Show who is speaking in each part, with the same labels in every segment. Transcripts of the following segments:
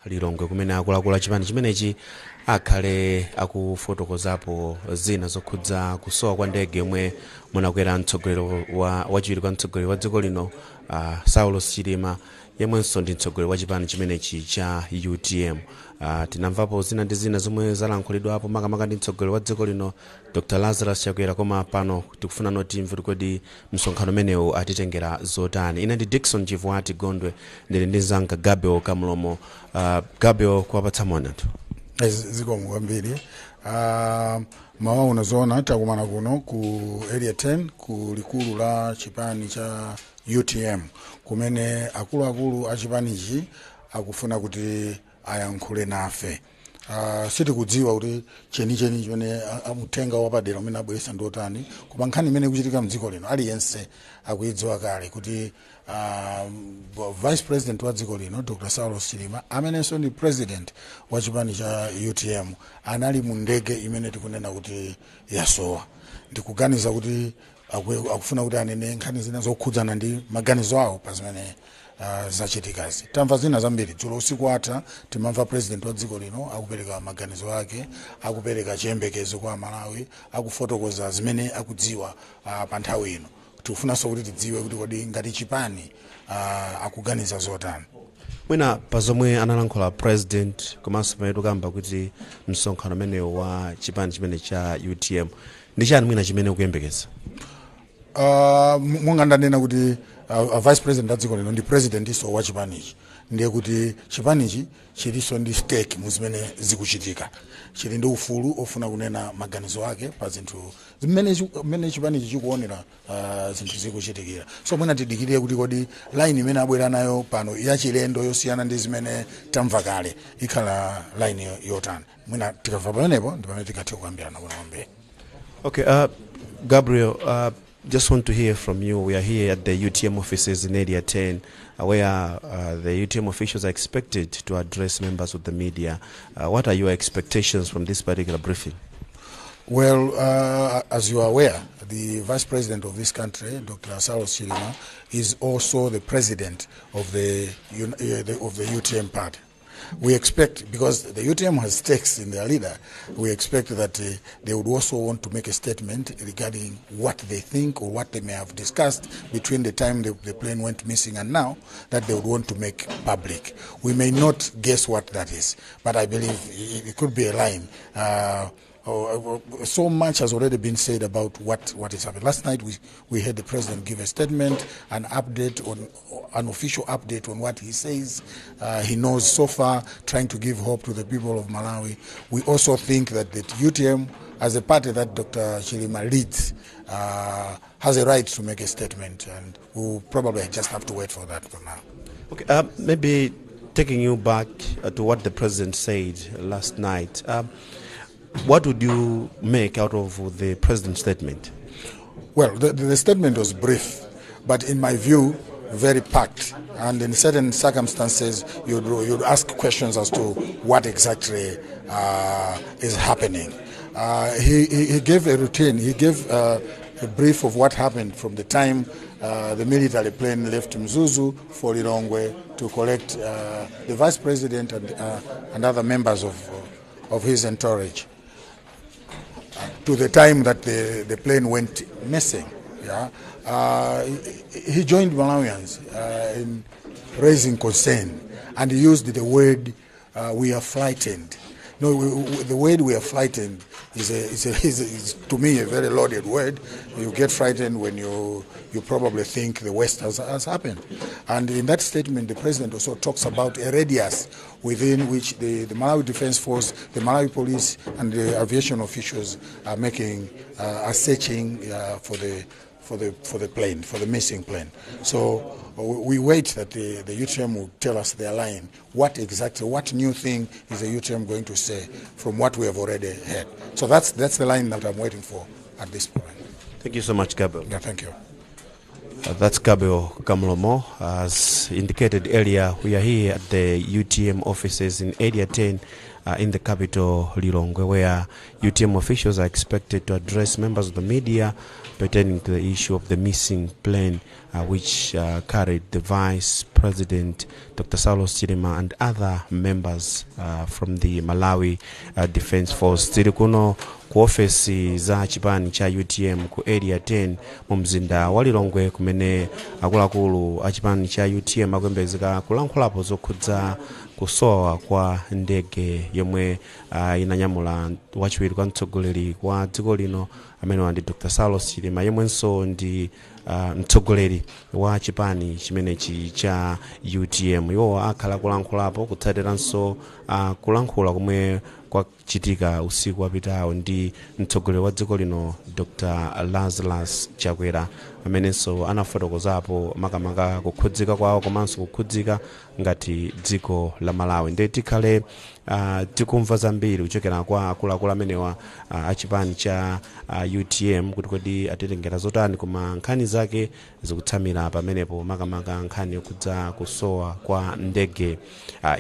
Speaker 1: Lilongwe, kumene akuluakulu a chipani chimenechi akhale akufotokozapo zina zokhudza kusowa kwa ndege yomwe munakwera mtsogoleri wachiwiri kwa mtsogoleri wa dziko lino, Saulos Chilima, yemwenso ndi mtsogoleri wa chipani chimenechi cha UTM. Tinamvapo zina ndi zina zomwe zalankhulidwapo, makamaka ndi mtsogoleri wa dziko lino, Dr Lazarus Chakwera, koma pano tikufuna timve kuti kodi msonkhano umenewu atitengera zotani. Ine ndi Dickson Chivwati Gondwe, ndili ndi mzanga Gabriel Kamlomo. Gabriel, kuwapatsa moni anthu.
Speaker 2: Zikomo kwambiri. Mawa unazoona takumana kuno ku Area 10, ku likulu la chipani cha UTM, kumene akuluakulu a chipanichi akufuna kuti ayankhule nafe. Sitikudziwa kuti chenicheni chimene amuthenga wapadera umene abweresa ndi otani, koma nkhani imene ikuchitika mdziko lino aliyense akuidziwa kale kuti vice president wa dziko lino, Dr Saulos Chilima, amenenso ndi president wa chipani cha UTM, anali mu ndege imene tikunena kuti yasowa. Ndikuganiza kuti akufuna kuti anene nkhani zina zokhudzana ndi maganizo awo pa zimene zachitikazi. Tamva zina zambiri dzulo usiku atha, timamva president wa dziko lino akupereka maganizo ake, akupereka chiyembekezo kwa Malawi, akufotokoza zimene akudziwa pa nthawi ino. Tikufunanso kuti tidziwe kuti kodi ngati chipani akuganiza zotani.
Speaker 1: Mwina pa zomwe analankhula president, komanso pamene tikamba kuti msonkhano umenewu wa chipani chimene cha UTM, ndi chani mwina chimene ukuyembekeza?
Speaker 2: Monga ndanena kuti vice president a dziko lino ndi president iso wa chipanichi, ndiye kuti chipanichi chilinso ndi stake mu zimene zikuchitika, chili ndi ufulu ofuna kunena maganizo ake pa zinthu zimene chipanichi chikuonera zinthu zikuchitikira. So mwina tidikirire kuti kodi line imene abwera nayo pano, yachilendo, yosiyana ndi zimene tamva kale, ikhala line yotani. Mwina tikamva pamenepo ndi pamene tikathe kukambirana kuno kwambiri.
Speaker 1: Okay, Gabriel, just want to hear from you. We are here at the UTM offices in Area 10, where the UTM officials are expected to address members of the media. What are your expectations from this particular briefing?
Speaker 2: Well, as you are aware, the vice president of this country, Dr. Saulos Chilima, is also the president of the UTM party. We expect, because the UTM has stakes in their leader, we expect that they would also want to make a statement regarding what they think or what they may have discussed between the time the plane went missing and now, that they would want to make public. We may not guess what that is, but I believe it could be a line. So much has already been said about what is happening. Last night we heard the president give a statement, an official update on what he says he knows so far, trying to give hope to the people of Malawi. We also think that the UTM, as a party that Dr. Chilima leads, has a right to make a statement, and we'll probably just have to wait for that for now.
Speaker 1: Okay, maybe taking you back to what the president said last night, what would you make out of the president's statement?
Speaker 2: Well, the statement was brief, but in my view, very packed. And in certain circumstances, you'd ask questions as to what exactly is happening. He gave a routine. He gave a brief of what happened from the time the military plane left Mzuzu for Lilongwe to collect the vice president and other members of his entourage, to the time that the plane went missing. Yeah, he joined Malawians in raising concern, and he used the word "we are frightened." No, the word "we are frightened" is to me a very loaded word. You get frightened when you probably think the worst has happened. And in that statement, the president also talks about a radius within which the Malawi Defense Force, the Malawi Police, and the aviation officials are searching for the plane, for the missing plane. So we wait that the UTM will tell us their line. What exactly, what new thing is the UTM going to say from what we have already heard? So that's the line that I'm waiting for at this point.
Speaker 1: Thank you so much, Gabriel.
Speaker 2: Yeah, thank you.
Speaker 1: That's Gabriel Kamlomo. As indicated earlier, we are here at the UTM offices in Area 10, in the capital, Lilongwe, where UTM officials are expected to address members of the media pertaining to the issue of the missing plane which carried the Vice President Dr. Saulos Chilima and other members from the Malawi Defense Force. Tili kuno ku ofesi za chipani cha UTM ku Area 10 mu mzinda wa Lilongwe, kumene akuluakulu a chipani cha UTM akuyembekezeka kulankhulapo zokhudza kusowa kwa ndege yomwe inanyamula wachiwiri kwa mtsogoleri wa dziko lino, amene ndi Dr. Saulos Chilima, yemwenso ndi mtsogoleri wa chipani chimenechi cha UTM. Iwowa akhala kulankhulapo kutsatiranso kulankhula komwe kwachitika usiku wapitawo ndi mtsogoleri wa dziko lino Dr. Lazarus Chakwera, amenenso anafotokozapo makamaka kukhudzika kwawo komanso kukhudzika ngati dziko la Malawi. Ndiye tikhale tikumva zambiri kuchokera kwa akuluakulu amenewa achipani cha UTM kuti kodi atitengera zotani, koma nkhani zake zikutsamira pamenepo, makamaka nkhani yokhudza kusowa kwa ndege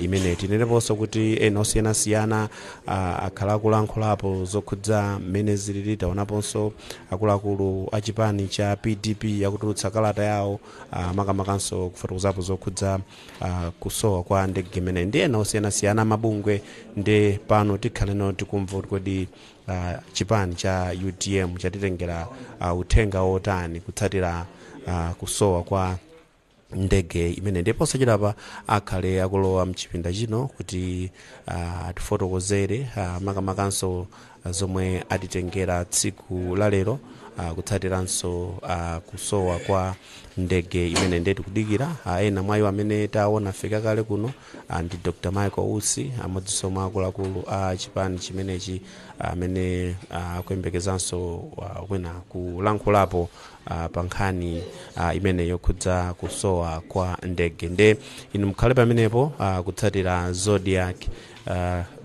Speaker 1: imene. Tineneponso kuti ena osiyanasiyana akhala akulankhulapo zokhudza mmene zilili. Taonaponso akuluakulu achipani cha PDP akutulutsa kalata yawo, makamakanso kufotokozapo zokhudza kusowa kwa ndege imeneyi, ndi ena osiyanasiyana mabungwe. Ndi pano tikhaleno tikumva kuti kodi chipani cha UTM chatitengera uthenga wotani kutsatira kusowa kwa ndege imene. Ndipo posachedwapa akhale akulowa mchipinda chino kuti atifotokozere makamakanso zomwe atitengera tsiku la lero kutsatiranso kusowa kwa ndege imene. Ndiye tikudikira ena mwa iwo amene taona afika kale kuno ndi Dr. Michael Usi, amodzinso mwa akuluakulu a chipani chimenechi, amene akuyembekezanso kwina kulankhulapo pa nkhani imene yokhudza kusowa kwa ndege. Nde inu mukhale pamenepo kutsatira Zodiak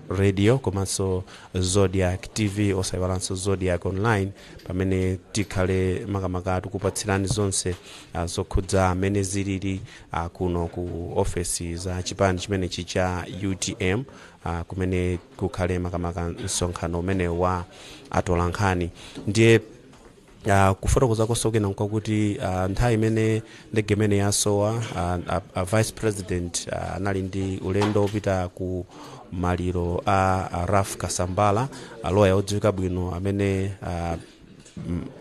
Speaker 1: Radio komanso Zodiak TV, osayiwalanso Zodiak Online, pamene tikhale makamaka tikupatsirani zonse zokhudza amene zilili kuno ku ofesi za chipani chimenechi cha UTM, kumene kukhale makamaka msonkhano umene wa atolankhani. Ndiye kufotokoza kosokena nkakuti nthawi imene ndege imene yasowa, vice president anali ndi ulendo wopita ku maliro a Ralph Kasambara, aloya odziwika bwino amene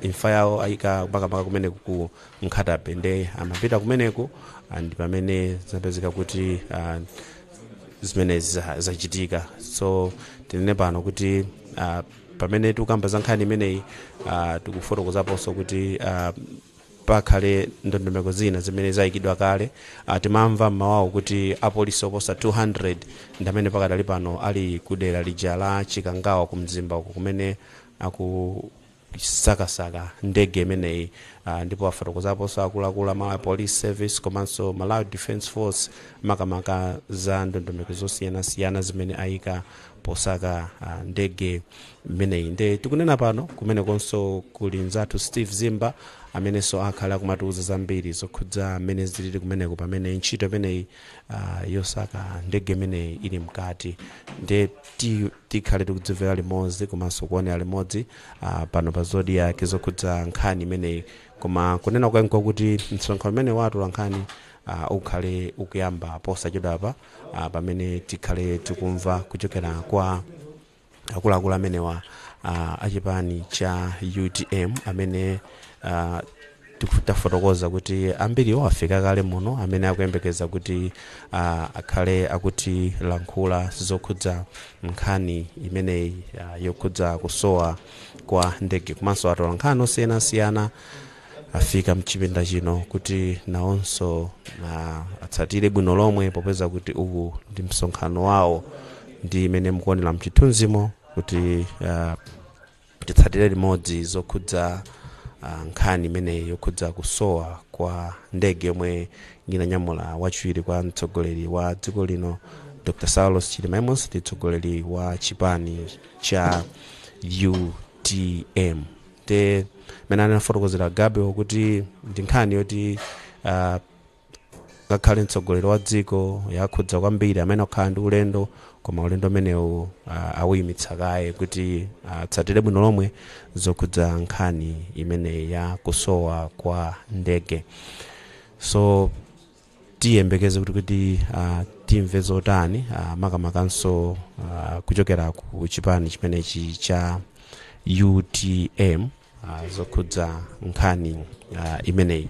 Speaker 1: imfa yawo ayika makamaka kumeneku ku Nkhata Bay. Nde amapita kumeneku ndi pamene zinapezeka kuti zimenezi zachitika. So tinene pano kuti pamene tikukamba za nkhani imeneyi, tikufotokozaponso kuti pakhale ndondomeko zina zimene zayikidwa kale. Timamva mmawawo kuti apolisi oposa 200 ndi amene pakadali pano ali kudera lija la Chikangawa ku Mzimba uko, kumene akusakasaka ndege imeneyi. Ndipo afotokozaponso akuluakulu a Malawi Police Service komanso Malawi Defense Force makamaka za ndondomeko zosiyanasiyana zimene ayika posaka ndege imeneyi. Nde tikunena pano kumenekonso kuli mzathu Steve Zimba, amenenso akhala akumatiuza zambiri zokhudza mmene zilili kumeneko pamene ntchito imeneyi yosaka ndege imeneyi ili mkati. Nde tikhale tikudzimvera limodzi komanso kuonera limodzi pano pa Zodiak zokhudza nkhani imeneyi. Koma kunena kwenko kuti msonkhano umene wa atolankhani ukhale ukuyamba posachedwapa, pamene tikhale tikumva kuchokera kwa akuluakulu amenewa achipani cha UTM, amene tafotokoza kuti ambiriwo afika kale muno, amene akuyembekeza kuti akhale akutilankhula zokhudza nkhani imeneyi yokhudza kusowa kwa ndege. Komanso atolankhani osiyanasiyana afika mchipinda chino kuti nawonso atsatire bwino lomwe, popeza kuti uwu ndi msonkhano wawo, ndi imene mukuonera mchithunzimo, kuti titsatire limodzi zokhudza nkhani imeneyi yokhudza kusowa kwa ndege yomwe inanyamula wachiwiri kwa mtsogoleri wa dziko lino Dr. Saulos Chilima, yemwenso ndi mtsogoleri wa chipani cha UTM. Te mene anafotokozera Gabriel kuti ndi nkhani yoti Ngakhale mtsogoleri wa dziko yakhudza kwambiri amene akhala ndi ulendo, koma ulendo umenewu awuyimitsa kaye kuti atsatire bwino lomwe zokhudza nkhani imeneyi ya kusowa kwa ndege. So tiyembekeze kuti timve zotani, makamakanso kuchokera ku chipani chimenechi cha UTM, zokhudza nkhani imeneyi.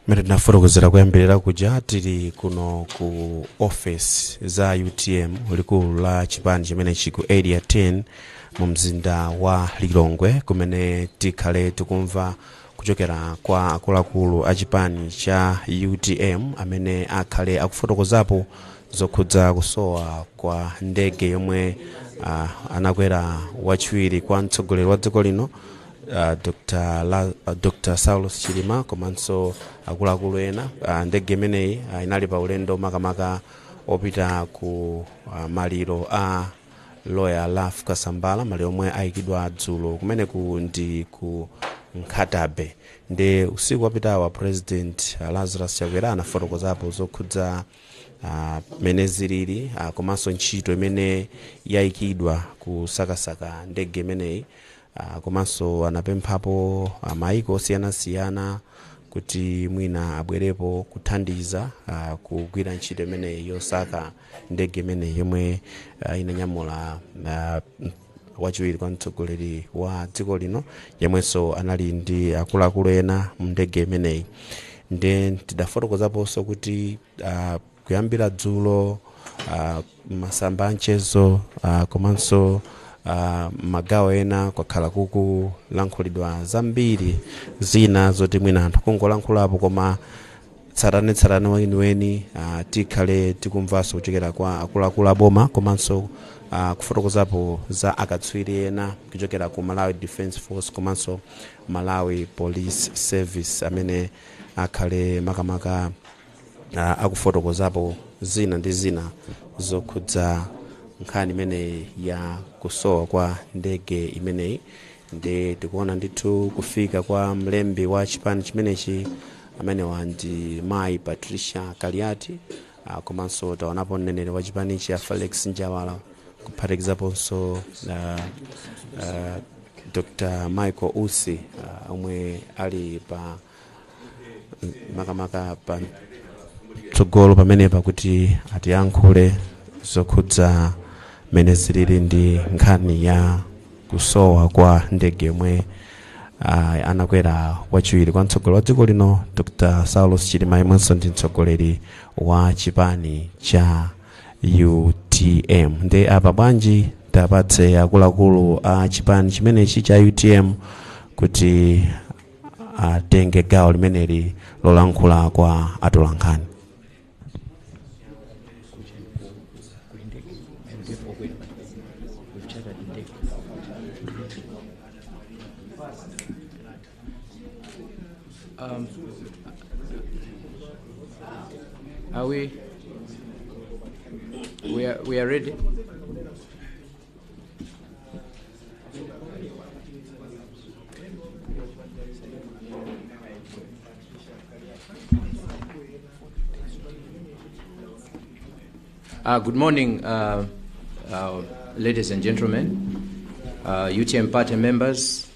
Speaker 1: Mmene tinafotokozera kuyambirira kuja, tili kuno ku office za UTM, likulu la chipani chimenechi ku Area 10 mu mzinda wa Lilongwe, kumene tikhale tikumva kuchokera kwa akuluakulu a chipani cha UTM amene akhale akufotokozapo zokhudza kusowa kwa ndege yomwe anakwera wachiwiri kwa mtsogoleri wa dziko lino, Dr. Saulos Chilima, komanso akuluakulu ena. Ndege imeneyi inali pa ulendo makamaka opita ku maliro a lawyer Ralph Kasambara, maliro omwe ayikidwa dzulo kumeneku ndi ku Nkhata Bay. Ndi usiku wapitawa President Lazarus Chakwera anafotokozapo zokhudza mene zilili, komanso ntchito imene yayikidwa kusakasaka ndege imeneyi, komanso anapemphapo maiko osiyanasiyana kuti mwina abwerepo kuthandiza kugwira ntchito imeneyi yosaka ndege imeneyi yomwe inanyamula wachiwiri kwa mtsogoleri wa dziko lino, yemwenso anali ndi akuluakulu ena mu ndege imeneyi. Ndi tidafotokozaponso kuti kuyambira dzulo masamba a mchezo komanso magawo ena kwakhala kukulankhulidwa zambiri zina zoti mwina anthu kungolankhulapo, koma tsatanetsatane weniweni tikhale tikumvanso kuchokera kwa akuluakulu aboma komanso kufotokozapo za akatswiri ena kuchokera ku Malawi Defence Force komanso Malawi Police Service amene akhale makamaka akufotokozapo zina ndi zina zokhudza nkhani imeneyi ya kusowa kwa ndege imeneyi. Ndi tikuona ndithu kufika kwa mlembi wa chipani chimenechi, amenewa ndi mayi Patricia Kaliati, komanso taonapo mneneri wa chipanichi a Felix Njawala, kuphatikizaponso Dr Michael Usi, omwe ali pa makamaka pa tsogolo pamenepa kuti atiyankhule zokhudza mmene zilili ndi nkhani ya kusowa kwa ndege yomwe anakwera wachiwiri kwa mtsogoleri wa dziko lino Dr Saulos Chilima, yemwenso ndi mtsogoleri wa chipani cha UTM. Ndi apa bwanji tapatse akuluakulu a chipani chimenechi cha UTM kuti atenge gawo limeneli lolankhula kwa atolankhani.
Speaker 3: We've chartered ndege. Are we? We are ready. Good morning, ladies and gentlemen, UTM party members,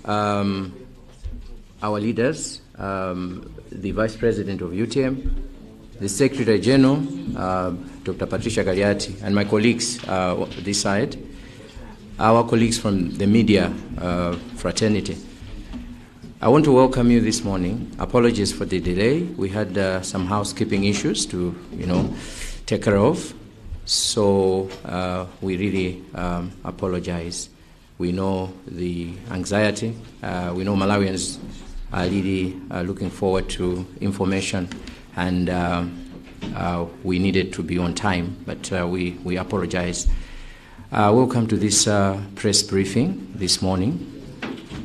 Speaker 3: our leaders, the Vice President of UTM, the Secretary General, Dr. Patricia Kaliati, and my colleagues this side, our colleagues from the media fraternity. I want to welcome you this morning. Apologies for the delay. We had some housekeeping issues to take care of. So we really apologize. We know the anxiety. We know Malawians are really looking forward to information, and we needed to be on time, but we apologize. Welcome to this press briefing this morning.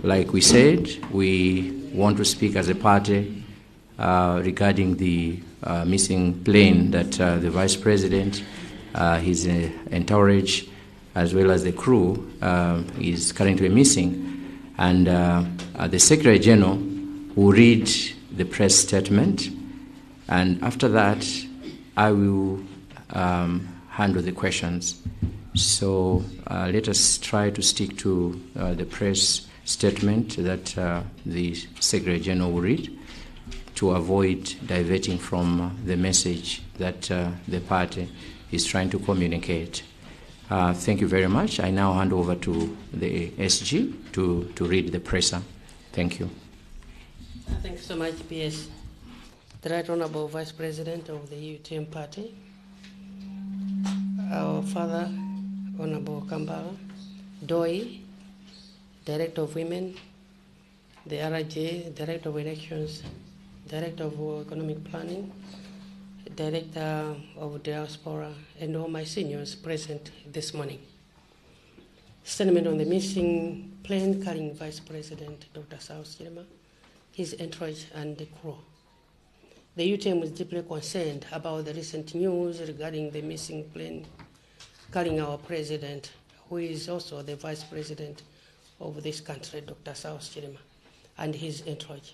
Speaker 3: Like we said, we want to speak as a party regarding the missing plane that the Vice President, his entourage, as well as the crew, is currently missing. And the Secretary General will read the press statement, and after that, I will handle the questions. So let us try to stick to the press statement that the Secretary General will read, to avoid diverting from the message that the party is trying to communicate. Thank you very much. I now hand over to the SG to read the presser. Thank you.
Speaker 4: Thank you so much, PS. The Right Honorable Vice President of the UTM Party, our Father, Honorable Kambala, DOI, Director of Women, the RJ, Director of Elections, Director of Economic Planning, Director of Diaspora, and all my seniors present this morning. Statement on the missing plane carrying Vice President Dr. Saulos Chilima, his entourage, and the crew. The UTM is deeply concerned about the recent news regarding the missing plane carrying our president, who is also the Vice President of this country, Dr. Saulos Chilima, and his entourage.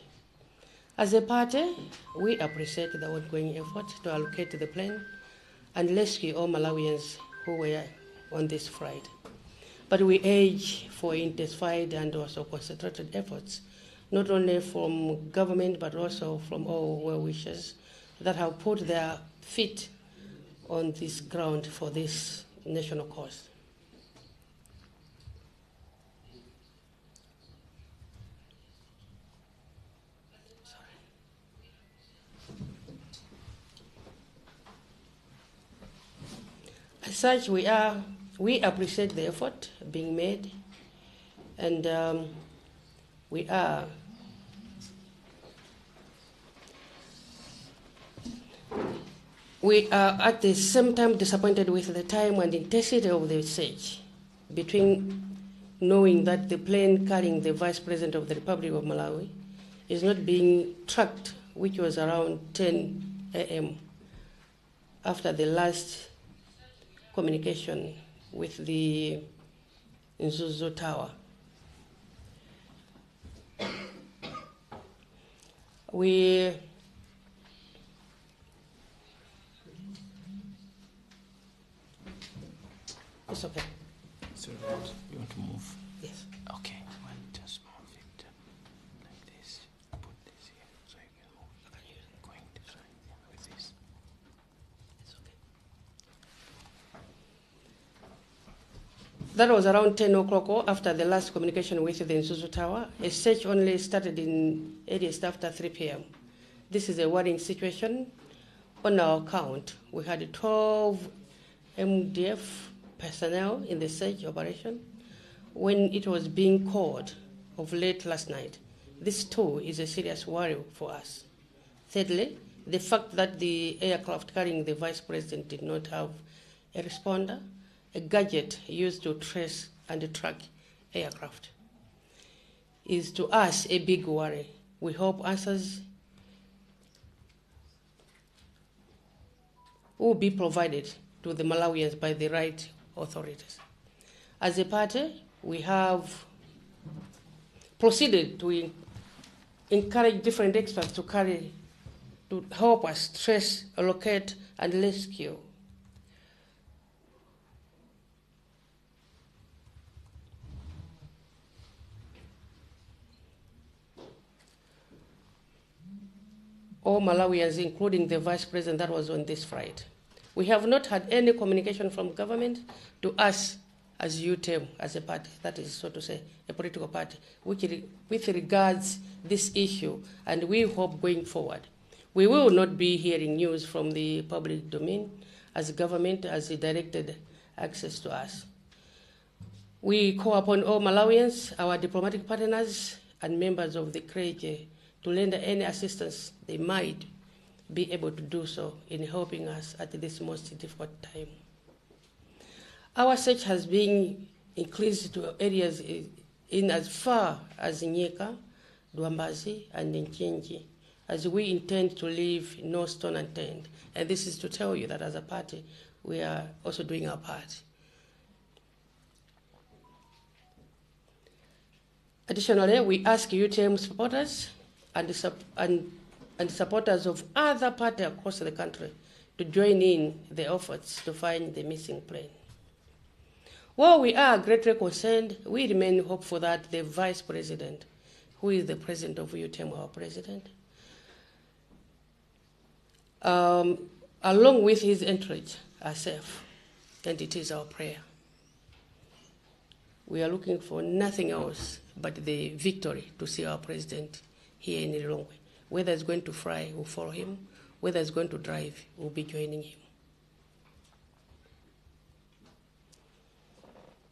Speaker 4: As a party, we appreciate the ongoing effort to allocate the plane and rescue all Malawians who were on this flight. But we urge for intensified and also concentrated efforts, not only from government, but also from all well-wishers that have put their feet on this ground for this national cause. Sorry. such, we appreciate the effort being made, and we are at the same time disappointed with the time and intensity of the search, between knowing that the plane carrying the Vice President of the Republic of Malawi is not being tracked, which was around 10 a.m. after the last communication with the Mzuzu Tower. It's okay.
Speaker 1: So you want to move?
Speaker 4: Yes.
Speaker 1: Okay. Well, just move it like this. Put this here so you can move.
Speaker 4: Okay.
Speaker 1: Going this way with this.
Speaker 4: It's okay. That was around 10 o'clock after the last communication with the Mzuzu Tower. A search only started in earliest after 3 p.m. This is a worrying situation. On our count, we had 12 MDF personnel in the search operation when it was being called of late last night. This too is a serious worry for us. Thirdly, the fact that the aircraft carrying the Vice President did not have a responder, a gadget used to trace and track aircraft, is to us a big worry. We hope answers will be provided to the Malawians by the right authorities. As a party, we have proceeded to encourage different experts to help us trace, locate, and rescue all Malawians, including the Vice President that was on this flight. We have not had any communication from government to us as UTM, as a party, that is, so to say, a political party, which with regards this issue, and we hope going forward. We will not be hearing news from the public domain as government has directed access to us. We call upon all Malawians, our diplomatic partners, and members of the clergy to lend any assistance they might be able to do so in helping us at this most difficult time. Our search has been increased to areas in as far as Nyeka, Dwambazi, and Nchinji, as we intend to leave no stone unturned. And this is to tell you that as a party, we are also doing our part. Additionally, we ask UTM supporters and supporters of other parties across the country to join in the efforts to find the missing plane. While we are greatly concerned, we remain hopeful that the Vice President, who is the president of UTM, our president, along with his entourage, are safe, and it is our prayer. We are looking for nothing else but the victory to see our president here in Lilongwe. Whether it's going to fly, we'll follow him. Whether it's going to drive, we'll be joining him.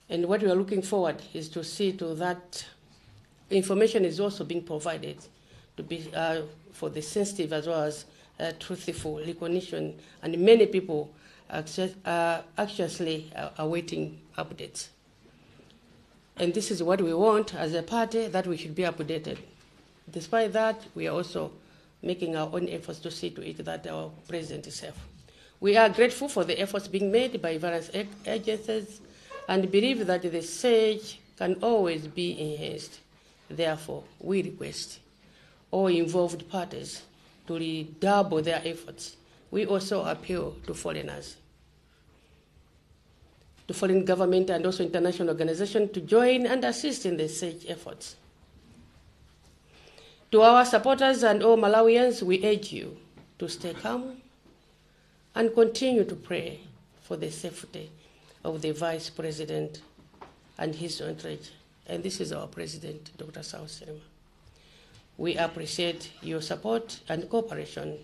Speaker 4: And what we are looking forward is to see to that information is also being provided to be for the sensitive as well as truthful recognition, and many people are anxiously awaiting updates. And this is what we want as a party, that we should be updated. Despite that, we are also making our own efforts to see to it that our president is safe. We are grateful for the efforts being made by various agencies and believe that the search can always be enhanced. Therefore, we request all involved parties to redouble their efforts. We also appeal to foreigners, to foreign government and also international organizations to join and assist in the search efforts. To our supporters and all Malawians, we urge you to stay calm and continue to pray for the safety of the Vice President and his entourage. And this is our President, Dr. Saulos Chilima. We appreciate your support and cooperation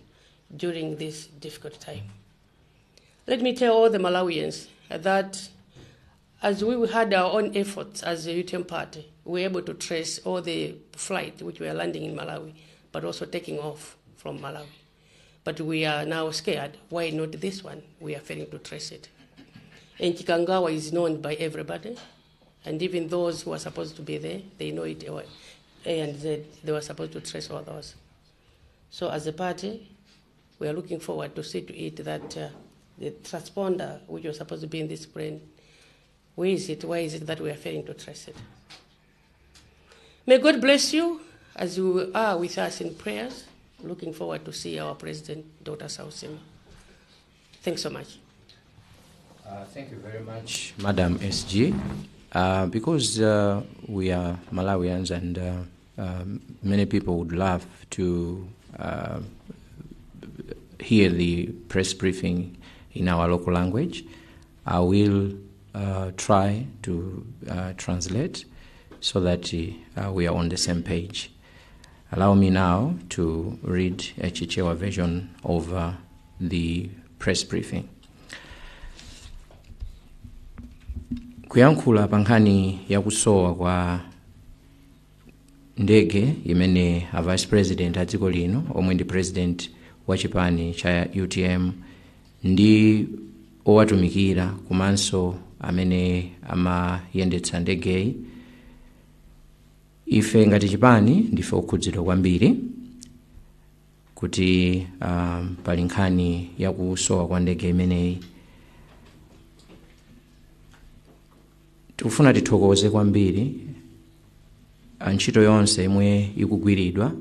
Speaker 4: during this difficult time. Let me tell all the Malawians that as we had our own efforts as a UTM party, we were able to trace all the flight which were landing in Malawi, but also taking off from Malawi. But we are now scared. Why not this one? We are failing to trace it. And Chikangawa is known by everybody, and even those who are supposed to be there, they know it, A and Z, they were supposed to trace all those. So as a party, we are looking forward to see to it that the transponder, which was supposed to be in this plane, where is it? Why is it that we are failing to trace it? May God bless you as you are with us in prayers. Looking forward to see our president, Dr. Saulos. Thanks so much.
Speaker 3: Thank you very much, Madam SG. Because we are Malawians and many people would love to hear the press briefing in our local language, I will try to translate so that we are on the same page. Allow me now to read a Chichewa version of the press briefing. Kuyankhula pa nkhani yakusowa kwa ndege imene a vice president a dziko lino, omwe ndi president wa chipani cha UTM, ndi owatumikira komanso amene amayendetsa ndegeyi, ife ngati chipani ndife okhudzidwa kwambiri kuti pali nkhani yakusowa kwa ndege imeneyi. Tikufuna tithokoze kwambiri ntchito yonse imwe ikugwiridwa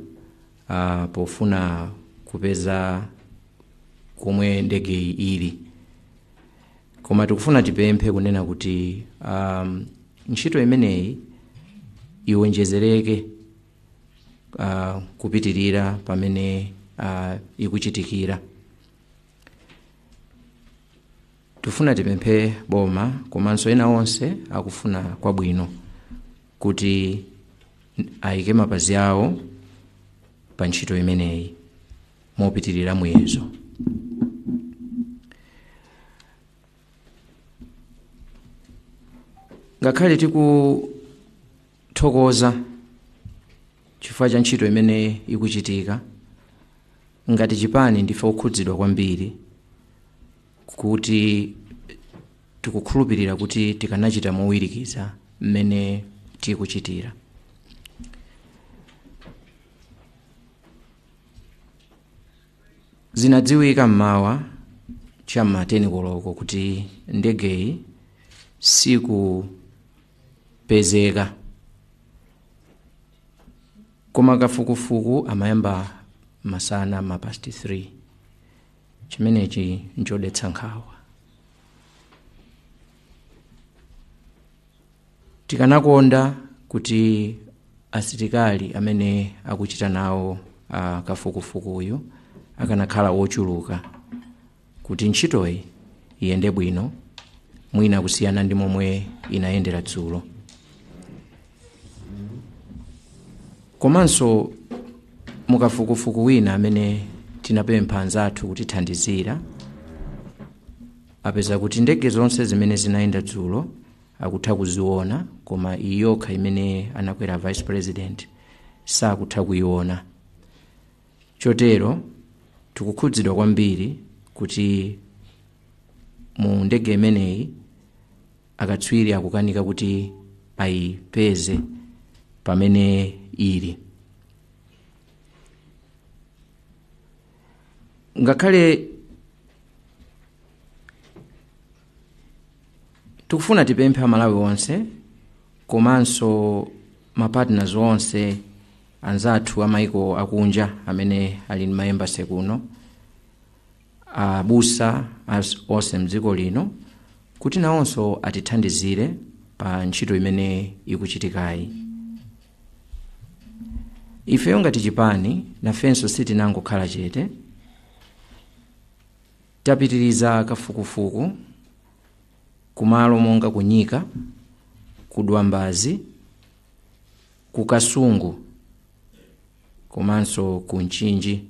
Speaker 3: pofuna kupeza komwe ndegeyi ili, koma tikufuna tipemphe kunena kuti ntchito imeneyi iwonjezereke kupitirira pamene ikuchitikira. Tifuna tipemphe boma komanso ena onse akufuna kwabwino kuti ayike mapazi awo pa ntchito imeneyi mopitirira muyezo. Ngakhale tikuthokoza chifukwa cha ntchito imene ikuchitika, ngati chipani ndife okhudzidwa kwambiri kuti tikukhulupirira kuti tikanachita mowirikiza mmene tikuchitira. Zinadziwika mmawa cham'ma 10 koloko kuti ndegeyi sikupezeka, koma kafukufuku amayamba masana ma past 3. Chimenechi nchodetsa nkhawa. Tikanakonda kuti asilikali amene akuchita nawo kafukufukuyu akanakhala ochuluka kuti ntchitoyi iyende bwino, mwina kusiyana ndi momwe inayendera dzulo. Komanso mukafukufuku wina amene tinapempha anzathu kutithandizira, apeza kuti ndege zonse zimene zinayenda dzulo akutha kuziona, koma iyi yokha imene anakwera vice president sakutha kuiona. Chotero tikukhudzidwa kwambiri kuti mu ndege imeneyi akatswiri akukanika kuti ayipeze pamene ili. Ngakhale tikufuna tipemphe Amalawi onse komanso mapartners onse anzathu amaiko akunja amene ali ndi maembasi kuno, abusa onse mdziko lino, kuti nawonso atithandizire pa ntchito imene ikuchitikayi. Ifeyo ngati chipani nafenso sitinangokhala chete, tapitiriza kafukufuku kumalo monga kunyika, kudwambazi, kukasungu komanso ku Mchinji,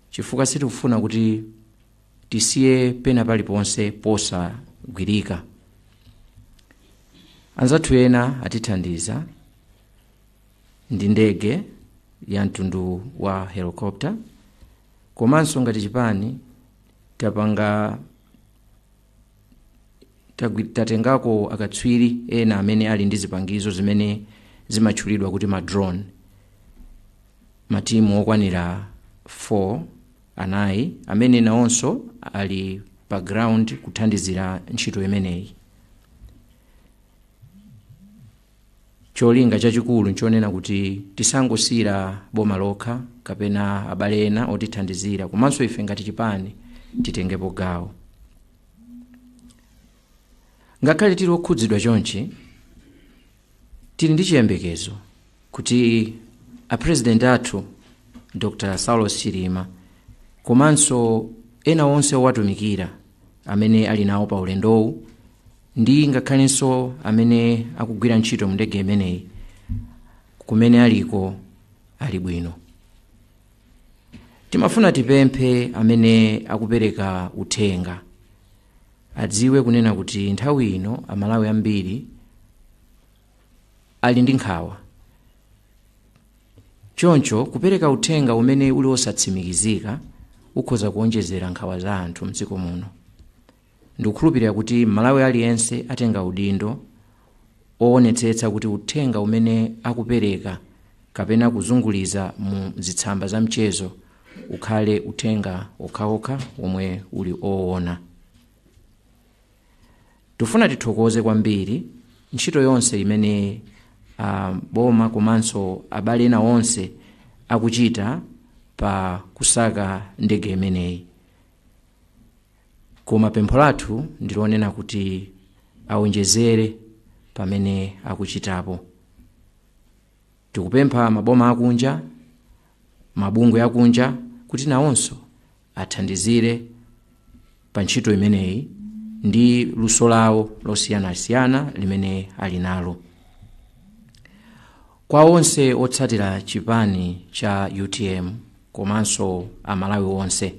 Speaker 3: chifukwa sitikufuna kuti tisiye pena paliponse posa yosagwirika. Anzathu ena atithandiza ndi ndege ya mtundu wa helicopter, komanso ngati chipani tapanga tatengako akatswiri ena amene ali ndi zipangizo zimene zimatchulidwa kuti ma drone, matimu okwanira 4 anayi amene nawonso ali pa ground kuthandizira ntchito imeneyi. Cholinga chachikulu nchonena kuti tisangosiyira boma lokha kapena abale ena otithandizira, komanso ife ngati chipani titengepo gawo. Ngakhale tili okhudzidwa chonchi, tili ndi chiyembekezo kuti a president athu Dr. Saulos Chilima komanso ena onse owatumikira amene ali nawo pa ulendowu ndi ngakhalenso amene akugwira ntchito mu ndege imeneyi, kumene aliko ali bwino. Timafuna tipemphe amene akupereka uthenga adziwe kunena kuti nthawi ino Amalawi ambiri ali ndi nkhawa. Choncho kupereka uthenga umene uli osatsimikizika ukhoza kuonjezera nkhawa za anthu mdziko muno. Ndikukhulupirira kuti Malawi aliyense atenga udindo owonetsetsa kuti uthenga umene akupereka kapena kuzunguliza mu zitsamba za mchezo ukhale uthenga okhaokha omwe uli owona. Tifuna tithokoze kwambiri ntchito yonse imene boma komanso abale ena onse akuchita pa kusaka ndege imeneyi, koma pempho lathu ndilonena kuti aonjezere pamene akuchitapo. Tikupempha maboma akunja, mabungwe akunja kuti nawonso athandizire pa ntchito imeneyi ndi luso lawo losiyanasiyana limene ali nalo. Kwa onse otsatira chipani cha UTM komanso Amalawi onse,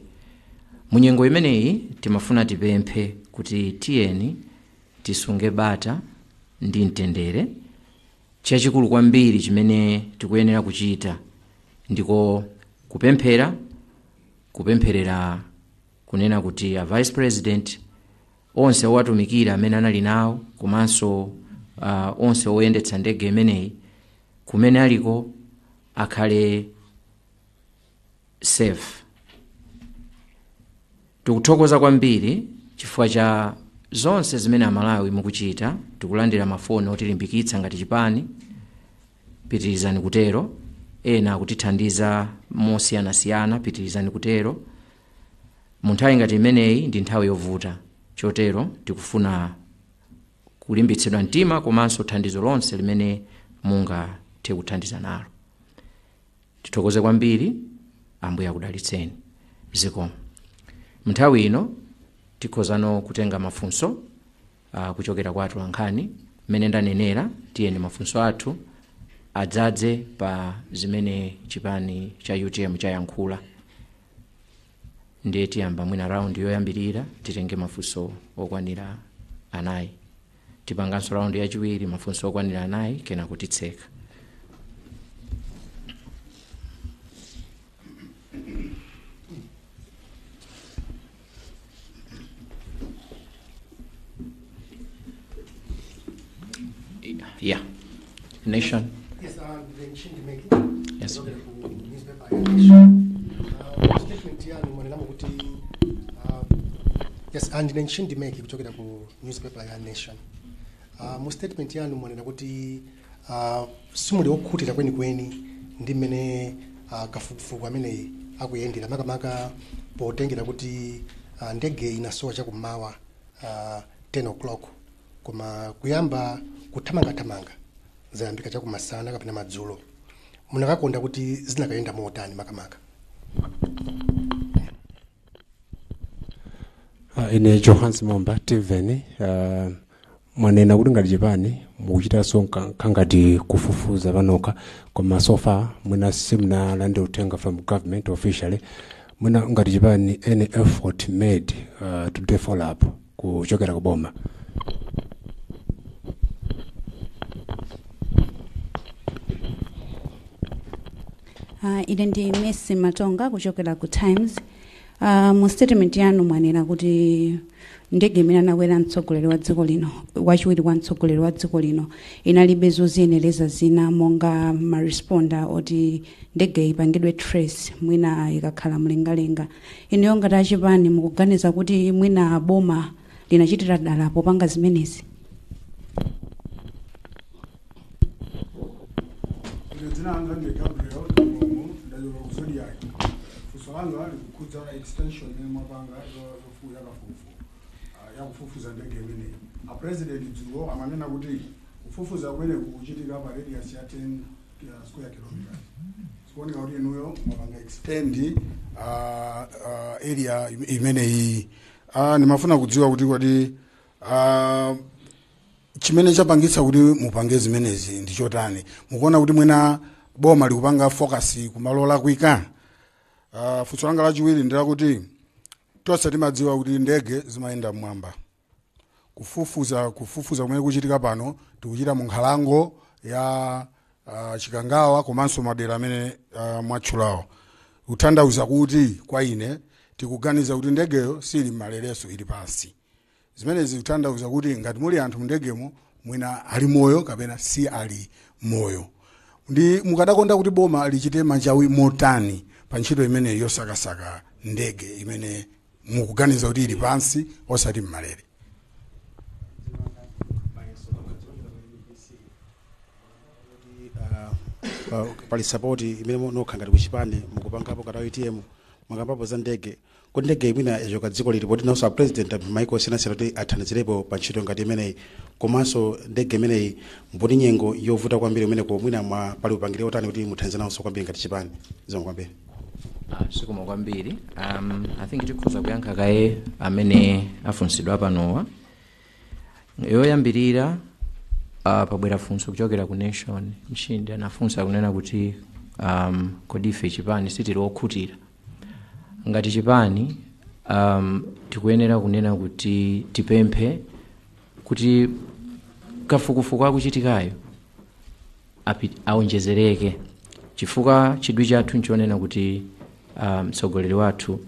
Speaker 3: munyengo imeneyi timafuna tipemphe kuti tiyeni tisunge bata ndi mtendere. Chachikulu kwambiri chimene tikuyenera kuchita ndiko kupemphera, kupempherera kunena kuti a vice president onse owatumikira amene anali nawo komanso onse oyendetsa ndege imeneyi kumene aliko akhale safe. Tikuthokoza kwambiri chifukwa cha zonse zimene Amalawi mukuchita. Tikulandira mafoni otilimbikitsa ngati chipani, pitirizani kutero. Ena akutithandiza mosiyanasiyana, pitirizani kutero. Mu nthawi ngati imeneyi ndi nthawi yovuta, chotero tikufuna kulimbitsidwa mtima komanso thandizo lonse limene mungathe kuthandiza nalo. Tithokoze kwambiri, Ambuye akudalitseni. Zikomo. Nthawi ino tikhozano kutenga mafunso kuchokera kwa atolankhani. Mmene ndanenera, tiyeni mafunso athu adzadze pa zimene chipani cha UTM chayankhula. Ndiye tiyamba mwina round yoyambirira, titenge mafunso okwanira 4, tipanganso round yachiwiri mafunso okwanira 4, kena kutitseka. Yeah. Nation.
Speaker 5: Yes, the Nchindi Meki.
Speaker 3: Yes.
Speaker 5: Newspaper ya Nation. Statement yanu mwanenamo kuti yes, and the Nchindi Meki kuchokera ku newspaper ya Nation. Mu statement yanu mwanena kuti simuli okhutira kwenikweni ndi mmene kafukufuku ameneyi akuyendera, makamaka potengera kuti ndege inasowa chakummawa 10 o'clock, koma kuyamba kuthamangathamanga zayambika chakumasana kapena madzulo. Munakakonda kuti zinakayenda motani makamaka?
Speaker 6: Ine Johans Momba, Timveni. Mwanena kuti ngati chipani mukuchitanso khangati kufufuza panokha, koma so far mwina simunalande uthenga from government officially. Mwina ngati chipani, any effort made to do follow up? Kuchokera ku boma.
Speaker 7: Ine ndi Messi Matonga kuchokera ku Times. Mu statement yanu mwanena kuti ndege imene anakwera mtsogoleri wa dziko lino, wachiwiri kwa mtsogoleri wa dziko lino, inalibe zoziyenereza zina monga ma responder oti ndege ipangidwe trace mwina ikakhala mlengalenga. Inuyo ngati achipani mukuganiza kuti mwina boma linachitira dala popanga zimenezi?
Speaker 8: Ine dzina langa ndi Gabriel Kamumu, ndachoka ku Zodiak. Funso langa likukhudza extension imene mwapanga yakafukufuku, yakufufuza ndege imeneyi. A president dzulo amanena kuti kufufuza kumeneku kukuchitika pa radius ya 10 square kilometers. Zikuoneka kuti inuyo mwapanga extend area imeneyi. Ndimafuna kudziwa kuti kodi chimene chapangitsa kuti mupange zimenezi ndi chotani? Mukuona kuti mwina boma likupanga focus kumalo olakwika? Funso langa lachiwiri ndilakuti tonse timadziwa kuti ndege zimayenda mmwamba. Kufufuza kumene kuchitika pano tikuchita mu nkhalango ya Chikangawa komanso madera amene mwatchulawo, kutanthauza kuti kwa ine tikuganiza kuti ndegeyo sili m'malereso, ili pansi. Zimenezi zikutanthauza kuti ngati muli anthu mndegemo, mwina ali moyo kapena si ali moyo. Ndi mukadakonda kuti boma lichite machawi motani pa ntchito imeneyi yosakasaka ndege imene mukuganiza kuti ili pansi osati m'malere?
Speaker 9: Pali support imene nokha ngati kuchipani mukupangapo kata UTM, mwakambapo za ndege, kuti ndege imene yachoka dziko lili poti nawonso a president maiko osiyanasiyana kuti athandizirepo pa ntchito ngati imeneyi, komanso ndege imeneyi mboni nyengo yovuta kwambiri imeneko, mwina mwa pali upangiri otani kuti muthandize nawonso kwambiri ngati chipani? Zikomo kwambiri.
Speaker 3: Zikomo kwambiri. I think tikhoza kuyankha kaye amene afunsidwa panowa. Yoyambirira, pabwera funso kuchokera ku Nation, Mshindi anafunsa kunena kuti kodi ife chipani sitili okhutira? Ngati chipani tikuyenera kunena kuti tipemphe kuti kafukufuku akuchitikayo aonjezereke, chifukwa chidwi chathu nchonena kuti mtsogoleri wathu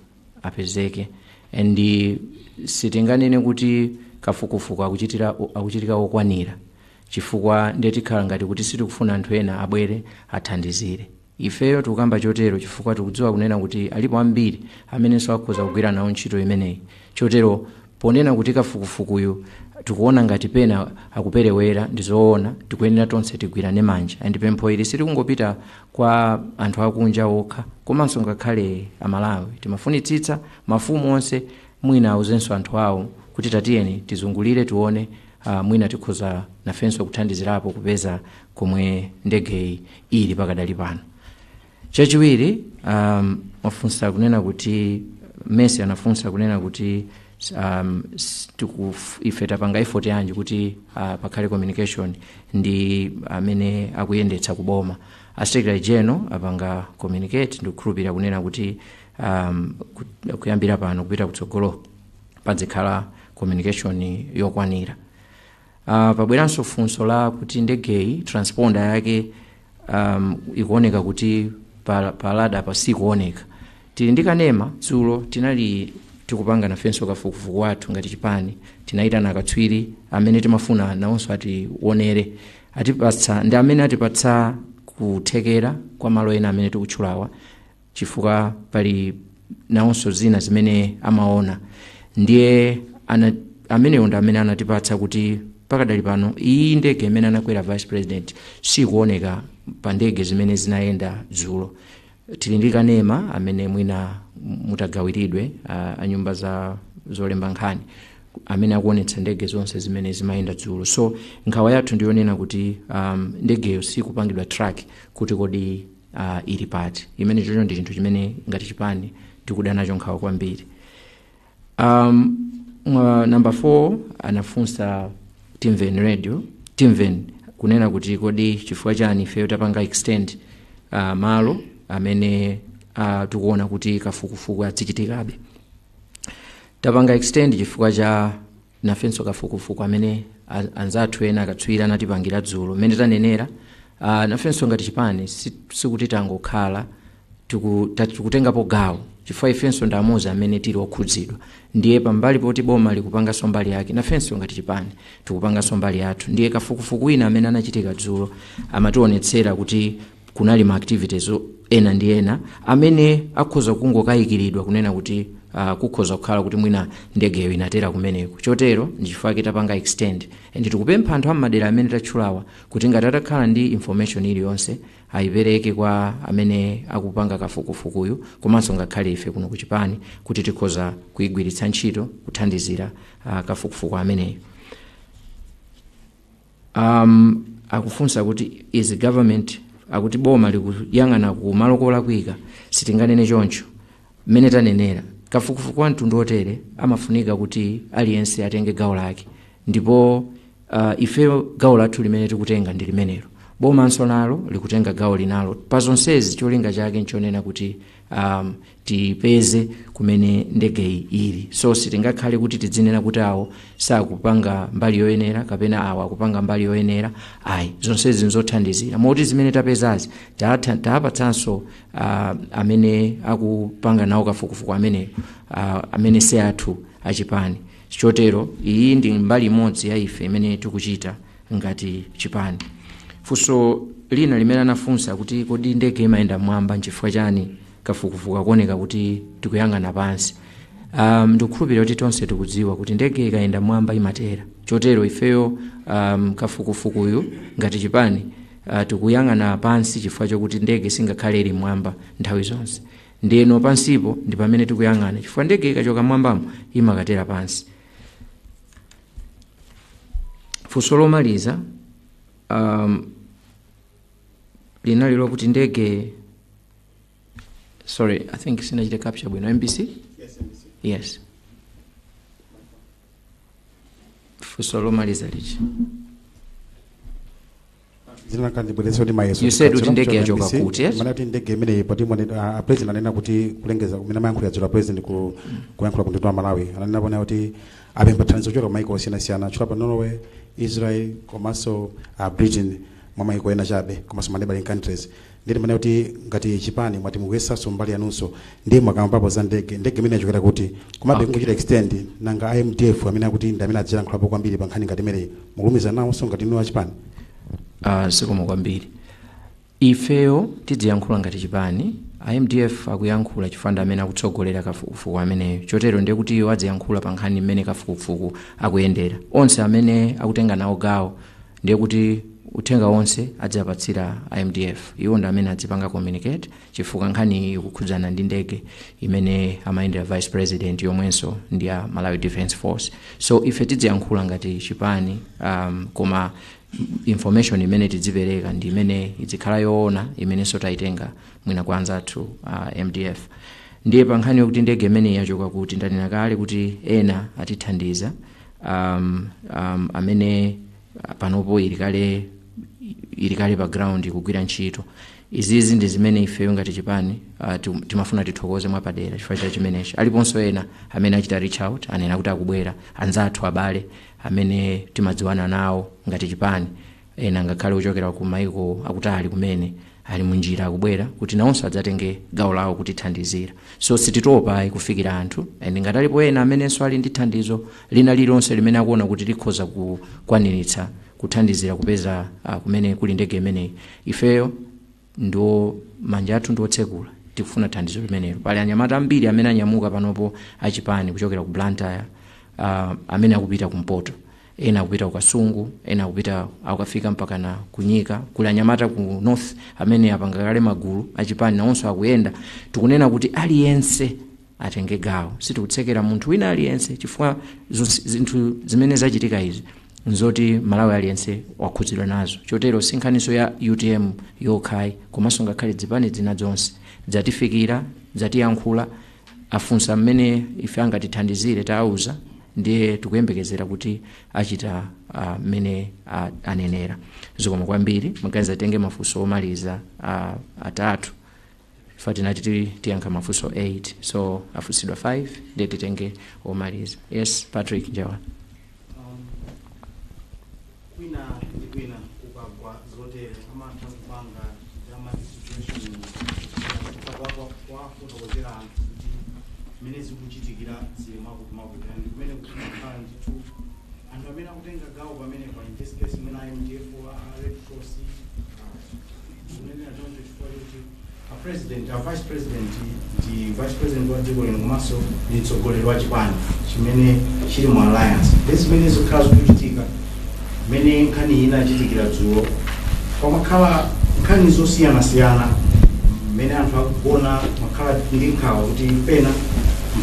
Speaker 3: apezeke, and sitinganene kuti kafukufuku akuchitika okwanira, chifukwa ndiye tikhala ngati kuti sitikufuna anthu ena abwere athandizire. Ifeyo tikukamba chotero chifukwa tikudziwa kunena kuti alipo ambiri amenenso akhoza kugwira nawo ntchito imeneyi. Chotero ponena kuti kafukufukuyu tikuona ngati pena akuperewera, ndizoona, tikuyenera tonse tigwirane manja. And pempho ili sitikungopita kwa anthu akunja okha, komanso ngakhale Amalawi. Timafunitsitsa mafumu onse mwina auzenso anthu awo kuti tatiyeni tizungulire tione, mwina tikhoza nafenso kuthandizirapo kupeza komwe ndegeyi ili pakadali pano. Chachiwiri, wafunsa kunena kuti, Messi anafunsa kunena kuti ife tapanga effort yanji kuti pakhale communication ndi amene akuyendetsa kuboma. A secretary general apanga communicate, ndikukhulupirira kunena kuti kuyambira pano kupita kutsogolo padzikhala communication yokwanira. Pabweranso funso la kuti ndegeyi transponder yake ikuoneka kuti pa radar pa sikuoneka. Tili ndi kanema, dzulo tinali tikupanga nafenso kafukufuku wathu ngati chipani, tinayitana akatswiri amene timafuna nawonso ationere, atipatsa ndi amene atipatsa kuthekera kwa malo ena amene tikutchulawa, chifukwa pali nawonso zina zimene amaona. Ndiye amenewo ndi amene anatipatsa kuti pakadali pano iyi ndege imene anakwera vice president sikuoneka pa ndege zimene zinayenda dzulo. Tili ndi kanema amene mwina mutagawiridwe a nyumba za zolemba nkhani amene akuonetsa ndege zonse zimene zimayenda dzulo. So nkhawa yathu ndiyonena kuti ndegeyo sikupangidwa track kuti kodi ili pati. Imene chocho ndi chinthu chimene ngati chipani tikuda nacho nkhawa kwambiri. Number 4 anafunsa Timven Radio, Timven kunena kuti kodi chifukwa chani ifeyo tapanga extend malo amene tikuona kuti kafukufuku azichitikabe. Tapanga extend chifukwa cha Nafenso kafukufuku amene anzathu ena akatswiri anatipangira dzulo mmene tanenera, nafenso ngati chipani sikuti tangokhala, tikutengapo gawo chifukwa ifenso ndi amodzi amene tili okhudzidwa. Ndiye pambali poti boma likupanganso mbali yake, nafenso ngati chipani tikupanganso mbali yathu. Ndiye kafukufuku wina amene anachitika dzulo amationetsera kuti kunali ma activities ena ndi ena amene akhoza kungokayikiridwa kunena kuti kukhoza kukhala kuti mwina ndegeyo inatera kumeneko. Chotero ndichifukwa tapanga extend and tikupempha anthu ammadera amene tatchulawa kuti ngati atakhala ndi information iliyonse ayipereke kwa amene akupanga kafukufukuyu, komanso ngakhale ife kuno kuchipani kuti tikhoza kuyigwiritsa ntchito kuthandizira kafukufuku ameneyo. Akufunsa kuti is government, akuti boma likuyang'ana kumalo kolakwika. Sitinganene choncho. Mmene tanenera, kafukufuku wa mtundu otere amafunika kuti aliyense atenge gawo lake, ndipo ife gawo lathu limene tikutenga ndi limenelo, bomanso nalo likutenga gawo linalo. Pa zonsezi cholinga chake nchonena kuti tipeze kumene ndegeyi ili. So sitingakhale kuti tidzinena kuti awo sakupanga mbali yoyenera kapena awo akupanga mbali yoyenera, ayi. Zonsezi nzothandizira moti zimene tapezazi taapatsanso amene akupanga nawo kafukufuku ameneyo, amene si athu achipani. Chotero iyi ndi mbali imodzi ya ife imene tikuchita ngati chipani. Funso lina limene anafunsa kuti kodi ndege imayenda mmwamba, nchifukwa chani kafukufuku akuoneka kuti tikuyang'ana pansi? Ndikukhulupirira kuti tonse tikudziwa kuti ndege ikayenda mmwamba imatera. Chotero ifeyo kafukufukuyu ngati chipani tikuyang'ana pansi chifukwa chokuti ndege singakhale ili mmwamba nthawi zonse. Ndiyeno pansipo ndi pamene tikuyang'ana chifukwa ndege ikachoka mmwambamo imakatera pansi. Funso lomaliza linali lokuti ndege, sorry, I think sinachite capture bwino. MBC?
Speaker 9: Yes, MBC.
Speaker 3: Yes, funso lomaliza lichi.
Speaker 9: Zina langa ndibweretse kuti mayeso.
Speaker 3: You said kuti ndege yachoka kuti, yes?
Speaker 9: Mana kuti ndege imeneyi poti a president anena kuti kulengeza kumene amayankhulira dzulo, a president ku kuyankhula ku mtundu wa Malawi, ananena pona kuti apempha thandizo kuchoka kumaiko osiyanasiyana, atchula pa Norway, Israel komanso Britain mwa maiko ena chabe, komanso ma neighboring countries. Nditi mana kuti ngati chipani mwati mukuyesanso mbali yanunso, ndiye mwakambapo za ndege, ndege imene yachokera kuti? Komabe kungochita extend, nanga IMDF amene akuti ndi amene adziyankhulapo kwambiri pa nkhani ngati imeneyi, mukulumiza nawonso ngati inu achipani?
Speaker 3: Zikomo kwambiri. Ifeyo tidziyankhula ngati chipani. IMDF akuyankhula chifukwa ndi amene akutsogolera kafukufuku ameneyo. Chotero ndiye kuti iwo adziyankhula pa nkhani mmene kafukufuku akuyendera. Onse amene akutenga nawo gawo, ndiye kuti uthenga wonse adziapatsira IMDF. Iwo ndi amene adzipanga communicate chifukwa nkhani iyi ikukhudzana ndi ndege imene amayendera vice president, yomwenso ndi ya Malawi Defence Force. So ife tidziyankhula ngati chipani, koma information imene tidzipereka ndi imene izikhala yoona, imenenso tayitenga mwina kwa anzathu MDF. Ndiye pa nkhani yokuti ndege imene yachoka kuti, ndanena kale kuti ena atithandiza, amene panopo ili kale pa ground ikugwira ntchito. Izizi ndi zimene ifeyo ngati chipani timafuna tithokoze mwapadera chifukwa cha chimenechi. Aliponso ena amene achita reach out, anena kuti akubwera, anzathu, abale amene timadziwana nawo ngati chipani, ena ngakhale kuchokera ku maiko akutali kumene ali munjira akubwera kuti nawonso adzatenge gawo lawo kutithandizira. So sititopa kufikira anthu, and ngati alipo ena amenenso ali ndi thandizo lina lililonse limene akuona kuti likhoza kukwaniritsa kuthandizira kupeza kumene kuli ndege imeneyi, ifeyo ndo manja athu ndiotsekula, tikufuna thandizo limenelo. Pali anyamata ambiri amene anyamuka panopo achipani kuchokera ku Blantyre, amene akupita kumpoto, ena akupita ku Kasungu, ena akupita akukafika mpaka na kunyika. Kuli anyamata ku north amene apanga kale magulu achipani, nawonso akuyenda. Tikunena kuti aliyense atenge gawo, sitikutsekera munthu wina aliyense chifukwa zinthu zimene zachitika izi nzoti Malawi aliyense wakhudzidwa nazo. Chotero si nkhaniso ya UTM yokhayi, komanso ngakhale zipani zina zonse zatifikira, zatiyankhula, afunsa mmene ife angatithandizire, tawauza. Ndiye tikuyembekezera kuti achita mmene anenera. Zikomo kwambiri. Maganiza tenge mafunso omaliza atatu. Ife tinati tiyankha mafunso 8, so afunsidwa 5, ndiye titenge omaliza. Yes, Patrick Njawa.
Speaker 10: Amatha kupanga amati situation kwafotokozera anthu kuti mmene zikuchitikira zili mwakuti mwakuti, and kumene kumakhala ndithu anthu amene akutenga gawo pamenepa, in this case mwina MDF, a Red Cross, kunenera choncho chifukwa choti a president, a vice president ndi vice president wa dziko lino komanso ndi mtsogoleri wa chipani chimene chili mu alliance. Ndi zimene zikhala zikuchitika, mmene nkhani ina achitikira dzulo, pamakhala nkhani zosiyanasiyana mmene anthu akugona, makhala ndi nkhawa kuti pena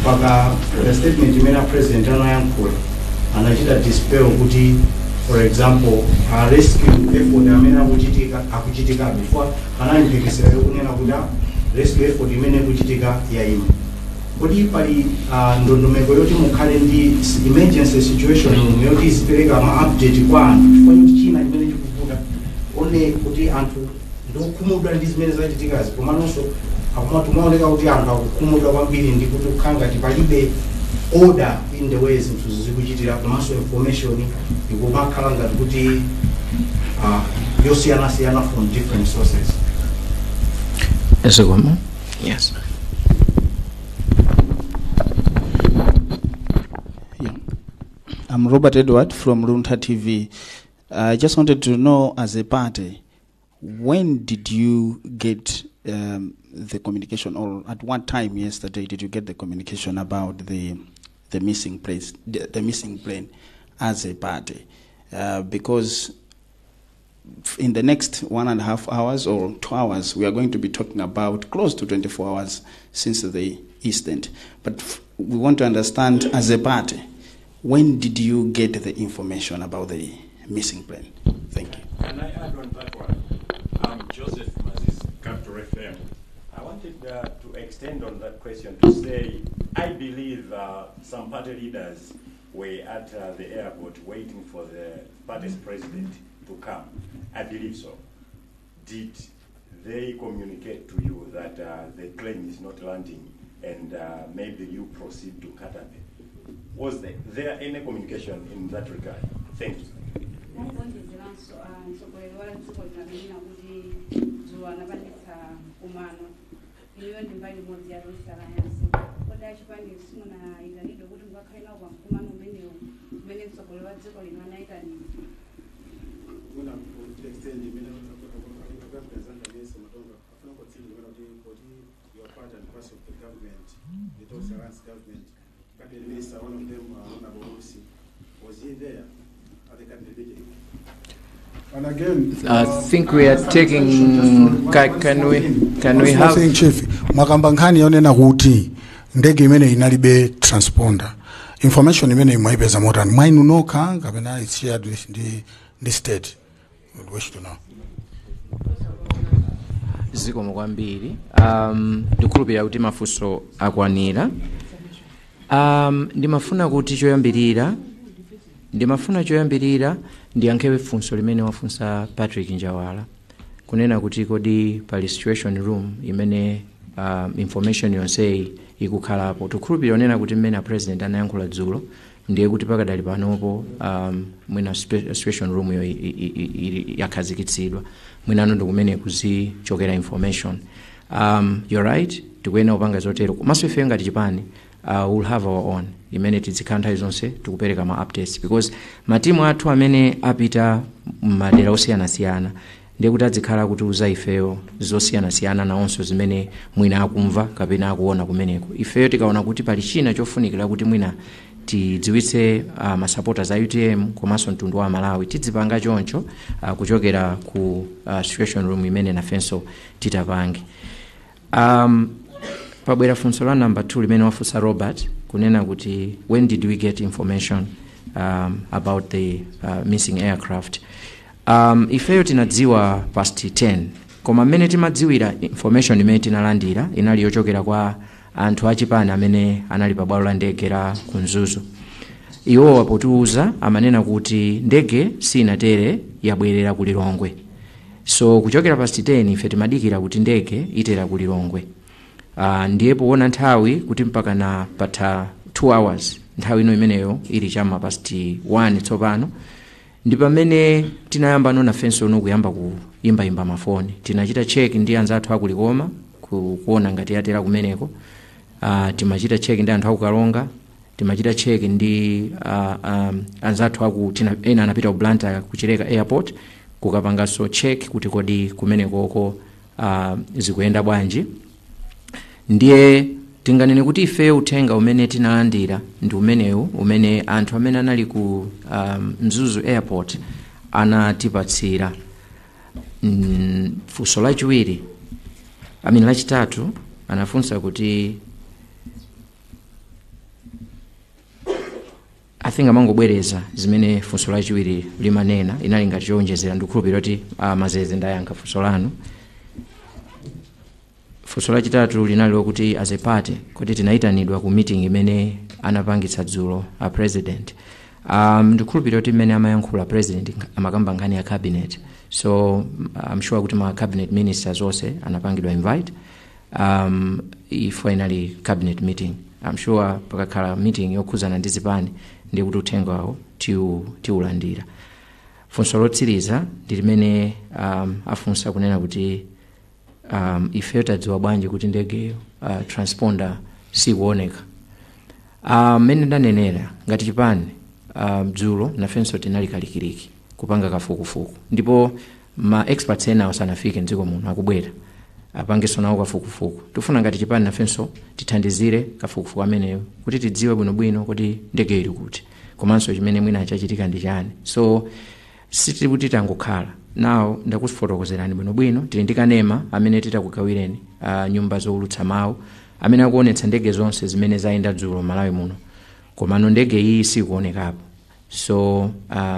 Speaker 10: mpaka the statement imene a president anayankhula anachita dispel kuti, for example, a rescue effort amene akuchitika akuchitika before, panali mphekesera yokunena kuti a rescue effort imene ikuchitika yayima. Kodi pali ndondomeko yoti mukhale ndi emergency situation room yoti izipereka ma update kwa anthu, chifukwa choti china chimene chikuvuta one kuti anthu ndikukhumudwa ndi zimene zachitikazi, komanso akumaoneka kuti anthu akukhumudwa kwambiri ndi kuti kukhala ngati palibe order in the way zinthu zikuchitira, komanso information ikumakhala ngati kuti yosiyanasiyana from different sources?
Speaker 3: Zikomo, yes.
Speaker 11: Yeah. I'm Robert Edward from Luntha TV. I just wanted to know, as a party, when did you get the communication, or at what time yesterday did you get the communication about the missing place, the missing plane, as a party? Because in the next 1.5 hours or 2 hours, we are going to be talking about close to 24 hours since the incident. But we want to understand, as a party, when did you get the information about the missing plane? Thank you.
Speaker 12: Can I add on that one? I'm Joseph Maziz, Capital FM. I wanted to extend on that question to say I believe some party leaders were at the airport waiting for the party's president to come. I believe so. Did they communicate to you that the plane is not landing and maybe you proceed to Nkhata Bay? Was there any communication in that regard? Thank you.
Speaker 7: Mongonjezeranso, mtsogoleri wa dziko linanena kuti dzulo anapangitsa mkumano, inuyo ndi mbali imodzi ya Tonse Alliance. Kodi achipani simunayitanidwe kuti mukakhale nawo pa mkumano umenewu umene mtsogoleri wa dziko lino anayitanidwa?
Speaker 9: Mwina extend imene akapezanga Messi Matonga afuna kutsindika kuti poti you are part and parcel of the government, the Tonse Alliance government, cabinet minister, one of them, Honorable Usi, was he there at the cabinet meeting?
Speaker 8: And again,
Speaker 3: I think we are taking. Can we
Speaker 8: One small
Speaker 3: have?
Speaker 8: thing, Chief. Mwakamba nkhani yonena kuti ndege imene inalibe transponder. Information imene mwaipeza motani, mwainu nokha kapena it's shared with the state? We wish to know.
Speaker 3: Zikomo kwambiri. Ndikhulupirira kuti mafunso akwanira. Ndimafuna kuti choyambirira, ndimafuna choyambirira ndiyankhe funso limene wafunsa Patrick Njawala, kunena kuti kodi pali situation room imene information yonseyi ikukhalapo. Tikhulupirira onena kuti mmene a president anayankhula dzulo, ndiye kuti pakadali panopo mwina situation room yo yakhazikitsidwa, mwinano ndikumene kuzichokera information. You're right, tikuyenera kupanga zotero. Komanso ife ngati chipani we'll have our own imene tizikhala nthawi zonse tikupereka ma updates, because matimu athu amene apita m'madera osiyanasiyana ndiye kuti adzikhala kutiuza ifeyo zosiyanasiyana nawonso zimene mwina akumva kapena akuona kumeneko. Ifeyo tikaona kuti pali china chofunikira kuti mwina tidziwitse masupporters a UTM komanso mtundu wa Malawi, tidzipanga choncho kuchokera ku situation room imene nafenso titapange. Pabwera funso la number 2 limene wafunsa Robert, kunena kuti when did we get information about the missing aircraft? Ifeyo tinadziwa past 10, koma mmene timadziwira, information imene tinalandira inali yochokera kwa anthu achipani amene anali pa bwalo la ndege la ku Mzuzu. Iwowa potiuza amanena kuti ndege sinatere, yabwerera ku Lilongwe. So kuchokera past 10 ife timadikira kuti ndege itera ku Lilongwe. Ndiye poona nthawi kuti mpaka na patha 2 hours, nthawi ino imeneyo ili chama past 1 tsopano. Ndi pamene tinayamba nafenso no kuyamba kuyimbayimba mafoni. Tinachita check ndi anzathu akulikoma kuona ngati yatera kumeneko. Timachita check ndi anthu akukalonga, timachita check ndi anzathu aku tina, ena anapita ku Blantyre, kuchileka airport, kukapanganso check kuti kodi kumenekoko zikuyenda bwanji. Ndiye tinganene kuti ife uthenga umene tinalandira ndi umenewu umene anthu amene anali ku Mzuzu airport anatipatsira. Funso lachiwiri, I mean lachitatu, anafunsa kuti, I think amangobwereza zimene funso lachiwiri limanena, inali ngati chowonjezera. Ndikukhulupirira kuti Mazeze ndayankha funso lanu. Funso lachitatu linali lokuti as a party kuti tinayitanidwa ku meeting imene anapangitsa dzulo a president. Ndikukhulupirira kuti mmene amayankhula president amakamba nkhani ya cabinet, so I'm sure kuti ma cabinet ministers onse anapangidwa invite ifo inali cabinet meeting. I'm sure pakakhala meeting yokhuzana ndi zipani ndi kuti uthenga wawo tiulandira. Funso lotsiriza ndi limene afunsa kunena kuti ifeyo tadziwa bwanji kuti ndegeyo transponder sikuoneka. Mmene ndanenera, ngati chipani dzulo nafenso tinali kalikiliki kupanga kafukufuku, ndipo ma experts ena asanafike mdziko muno, akubwera apangenso nawo kafukufuku. Tifuna ngati chipani nafenso tithandizire kafukufuku ameneyo kuti tidziwe bwinobwino kuti ndege ili kuti, komanso chimene mwina chachitika ndi chani. So sitili kuti tangokhala nawo. Ndakufotokozerani bwinobwino, tili ndi kanema amene titakugawireni nyumba zowulutsa mawu amene akuonetsa ndege zonse zimene zayenda dzulo Malawi muno, komano ndege iyi sikuonekapo. So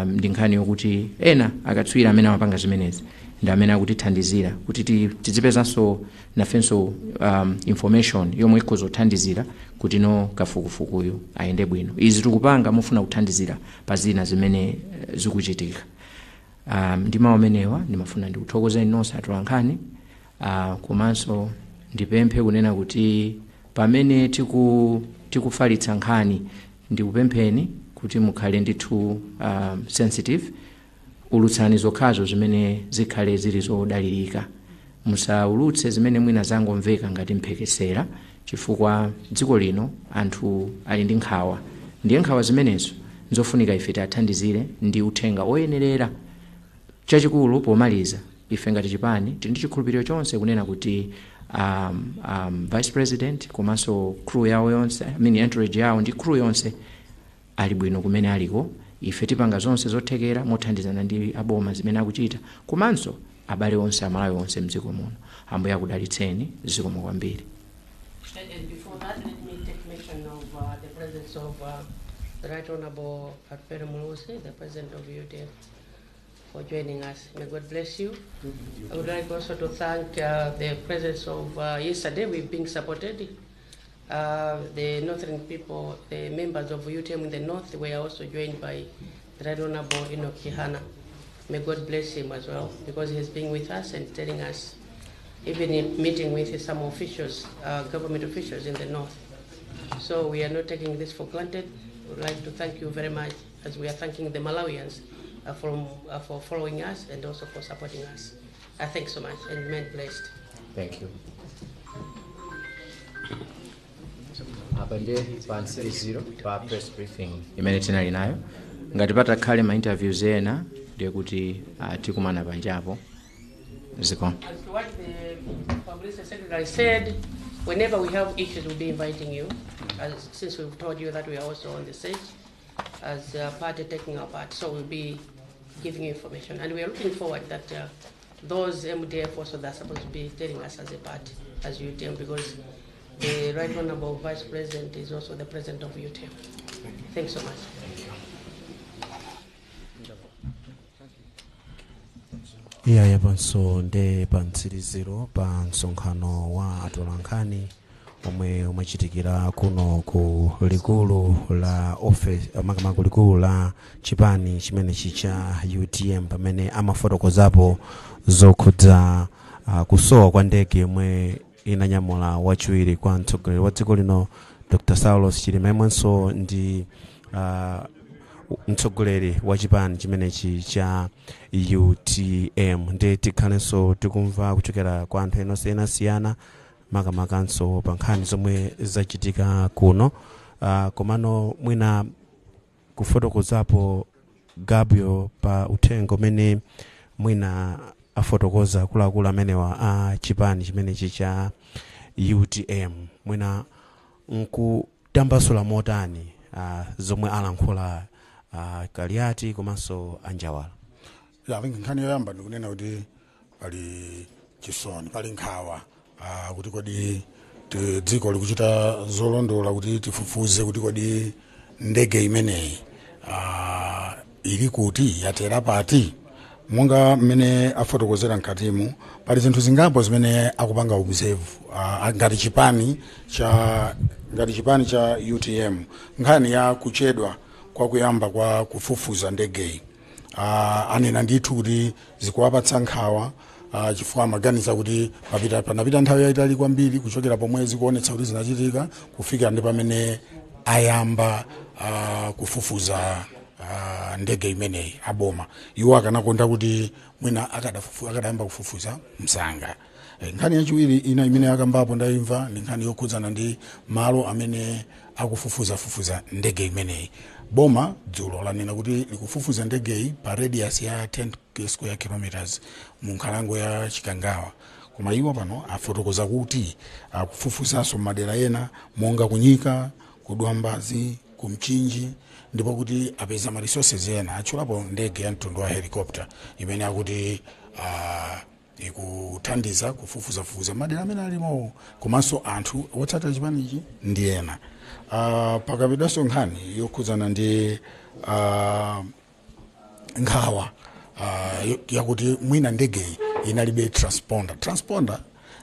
Speaker 3: ndi nkhani yokuti ena akatswiri amene amapanga zimenezi ndi amene akutithandizira kuti tizipezanso nafenso information yomwe ikhoza kuthandizira kuti no kafukufukuyu ayende bwino. Izi tikupanga mofuna kuthandizira pa zina zimene zikuchitika. Ndi mawu amenewa ndimafuna ndikuthokozeni nonse atolankhani, komanso ndipemphe kunena kuti pamene tikufalitsa nkhani, ndikupempheni kuti mukhale ndithu sensitive. Ulutsani zokhazo zimene zikhale zili zodalirika, musaulutse zimene mwina zangomveka ngati mphekesera, chifukwa dziko lino anthu ali ndi nkhawa. Ndiye nkhawa zimenezo nzofunika ife tiathandizire ndi uthenga oyenerera. Chachikulu pomaliza, ife ngati chipani tili ndi chikhulupiriro chonse kunena kuti vice president komanso crew yawo yonse, I mean entourage yawo ndi crew yonse, ali bwino kumene aliko. Ife tipanga zonse zothekera mothandizana ndi aboma zimene akuchita, komanso abale onse, Amalawi onse mdziko muno. Ambuye akudalitseni. Zikomo kwambiri.
Speaker 4: And before that, let me take mention of the presence of the Right Honorable Atupele Muluzi, the President of UDF, for joining us. May God bless you. I would like also to thank the presence of yesterday, we've been supported. The northern people, the members of UTM in the north, were also joined by the Right Honorable Enoch Chihana. May God bless him as well, because he's been with us and telling us, even in meeting with some officials, government officials in the north. So we are not taking this for granted. We would like to thank you very much, as we are thanking the Malawians for following us and also for supporting us. I thank so much and remain blessed.
Speaker 3: Thank you. Apa ndiye pa mtsiriziro pa press briefing imene tinali nayo. Ngati patakhale ma interviews ena, ndiye kuti tikumana panjapo. Zikomo.
Speaker 4: As to what the publicity secretary said, whenever we have issues, we'll be inviting you. As, since we've told you that we are also on the search as a party taking our part, so we'll be giving you information. And we are looking forward that those MDF also, they're supposed to be telling us as a party, as UTM, because the Right Honorable Vice President is also the President of UTM. Thanks so much.
Speaker 3: Thank you.
Speaker 1: Iya, yapanso ndi pa mtsiriziro pa msonkhano wa atolankhani omwe umachitikira kuno ku likulu la office, makamaka likulu la chipani chimenechi cha UTM, pamene amafotokozapo zokhudza kusowa kwa ndege yomwe inanyamula wachiwiri kwa mtsogoleri wa dziko lino, Dr Saulos Chilima, yemwenso ndi Mtsogoleri wa chipani chimenechi cha UTM, ndi tikhalenso tikumva kuchokera kwa anthu ena osiyanasiyana, makamakanso pa nkhani zomwe zachitika kuno. Komano mwina kufotokozapo, Gabriel, pa uthenga umene mwina afotokoza akuluakulu amenewa a chipani chimenechi cha UTM, mwina nkutambasula motani zomwe alankhula Kaliati komanso Anjawala?
Speaker 8: Yeah, I think nkhani yoyamba ndikunena kuti pali chisoni, pali nkhawa kuti kodi dziko likuchita zolondola kuti tifufuze kuti kodi ndege imeneyi ili kuti, yatera pati. Monga mmene afotokozera mkatimu, pali zinthu zingapo zimene akupanga observe ngati chipani cha UTM. Nkhani ya kuchedwa kwa kuyamba kwa kufufuza ndegeyi, anena ndithu kuti zikuwapatsa nkhawa, chifukwa amaganiza kuti panapita nthawi yayitali kwambiri kuchokera pomwe zikuonetsa kuti zinachitika kufikira ndi pamene ayamba kufufuza ndege imeneyi aboma. Iwo akanakonda kuti mwina akadayamba kufufuza msanga. Nkhani yachiwiri ina imene akambapo, ndayimva, ndi nkhani yokhudzana ndi malo amene akufufuzafufuza ndege imeneyi. Boma dzulo lanena kuti likufufuza ndegeyi pa radius ya 10 square kilometers mu nkhalango ya Chikangawa, koma iwo pano afotokoza kuti akufufuzanso madera ena monga kunyika, kudwambazi, kumchinji, ndipo kuti apeza ma resources ena, atchulapo ndege ya mtundu wa helicopter imene akuti ikuthandiza kufufuzafufuza madera amene alimo, komanso anthu otsatira chipanichi ndi ena. Pakapidwanso nkhani yokhudzana ndi nkhawa yakuti mwina ndegeyi inalibe transponder. Transponder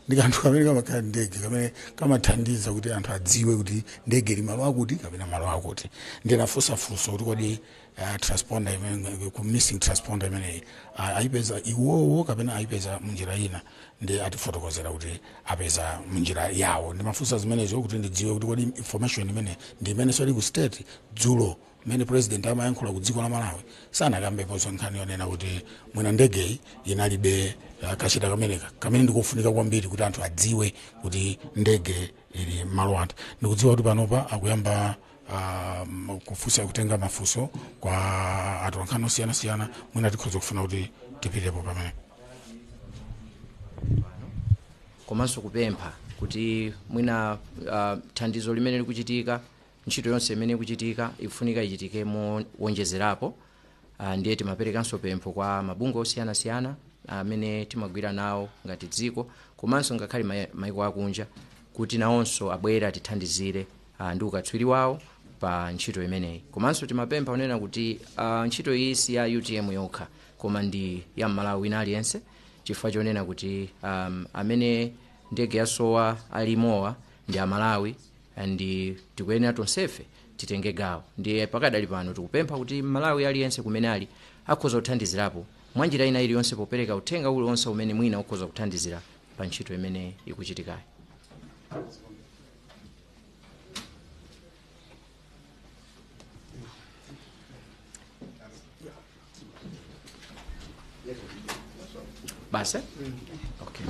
Speaker 8: ndi kanthu kamene kamakhala ndege kamene kamathandiza kuti anthu adziwe kuti ndege ili malo akuti kapena malo akuti. Ndinafunsafunsa kuti kodi transponder imene, ku missing transponder imeneyi, ayipeza iwowo kapena ayipeza munjira ina? Ndi atifotokozera kuti apeza munjira yawo. Ndimafunsa zimenezo kuti ndidziwe kuti kodi information imene ndi imene sali ku state. Dzulo mmene president amayankhula ku dziko la Malawi, sanakambeponso nkhani yonena kuti mwina ndegeyi inalibe kachida kameneka kamene ndikufunika kwambiri kuti anthu adziwe kuti ndege ili malo ati. Ndikudziwa kuti panopa akuyamba kufunsa, kutenga mafunso kwa atolankhani osiyanasiyana. Mwina tikhoza kufuna kuti tipitepo pamene.
Speaker 3: Komanso kupempha kuti mwina thandizo limene likuchitika, ntchito yonse imene ikuchitika, ikufunika ichitike mowonjezerapo. Ndiye timaperekanso pempho kwa mabungwe osiyanasiyana amene timagwira nawo ngati dziko, komanso ngakhale maiko akunja, kuti nawonso abwere atithandizire ndi ukatswiri wawo pa ntchito imeneyi. Komanso timapempha kunena kuti ntchito iyi si ya UTM yokha, koma ndi ya Mmalawi wina aliyense, chifukwa chonena kuti amene ndege yasowa alimowa ndi Amalawi, ndi tikuyenera tonsefe titenge gawo. Ndiye pakadali pano tikupempha kuti Mmalawi aliyense kumene ali akhoza kuthandizirapo mwanjira ina iliyonse, popereka uthenga uliwonse umene mwina ukhoza kuthandizira pa ntchito imene ikuchitikayi. Basi, okay.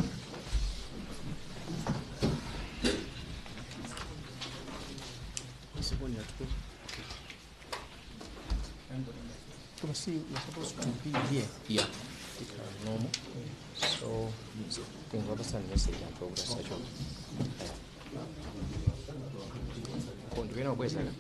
Speaker 11: See, you're supposed to be here.
Speaker 3: Yeah. Normal. So, tingapasani message anthu okuti asachoke. Ndikuyena kubweza ka?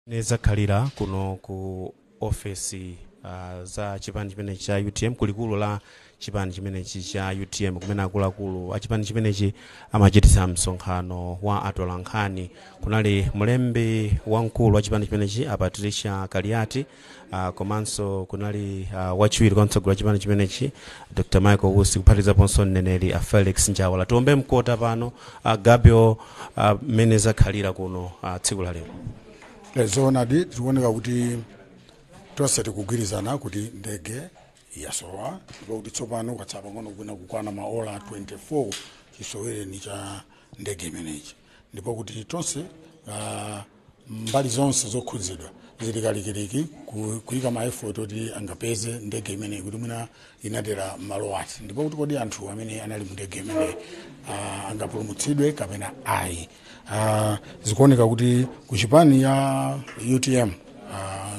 Speaker 1: Nezakhalira kuno ku ofesi za chipani chimenechi cha UTM, kulikulu la chipani chimenechi cha UTM, kumene akuluakulu a chipani chimenechi amachititsa msonkhano wa atolankhani. Kunali mlembi wamkulu wa chipani chimenechi, a Patricia Kaliati, komanso kunali wachiwiri kwa mtsogoleri wa chipani chimenechi, Dr Michael Usi, kuphatikizaponso mneneri a Felix Njawala. Tiombe mkota pano, Gabriel, mmene zakhalira kuno tsiku la lero.
Speaker 8: Zoonadi, tikuoneka kuti tonse tikugwirizana kuti ndege yasowa, ndipo kuti tsopano kwatsala pang'ono kwina kukwana maola 24 chisowereni cha ndege imeneyi, ndipo kuti tonse, mbali zonse zokhudzidwa zili kalikiliki kuyika ma effort oti angapeze ndege imeneyi, kuti mwina inatera malo ati, ndipo kuti kodi anthu amene anali mu ndege imeneyi angapulumutsidwe kapena ayi. Zikuoneka kuti kuchipani ya UTM,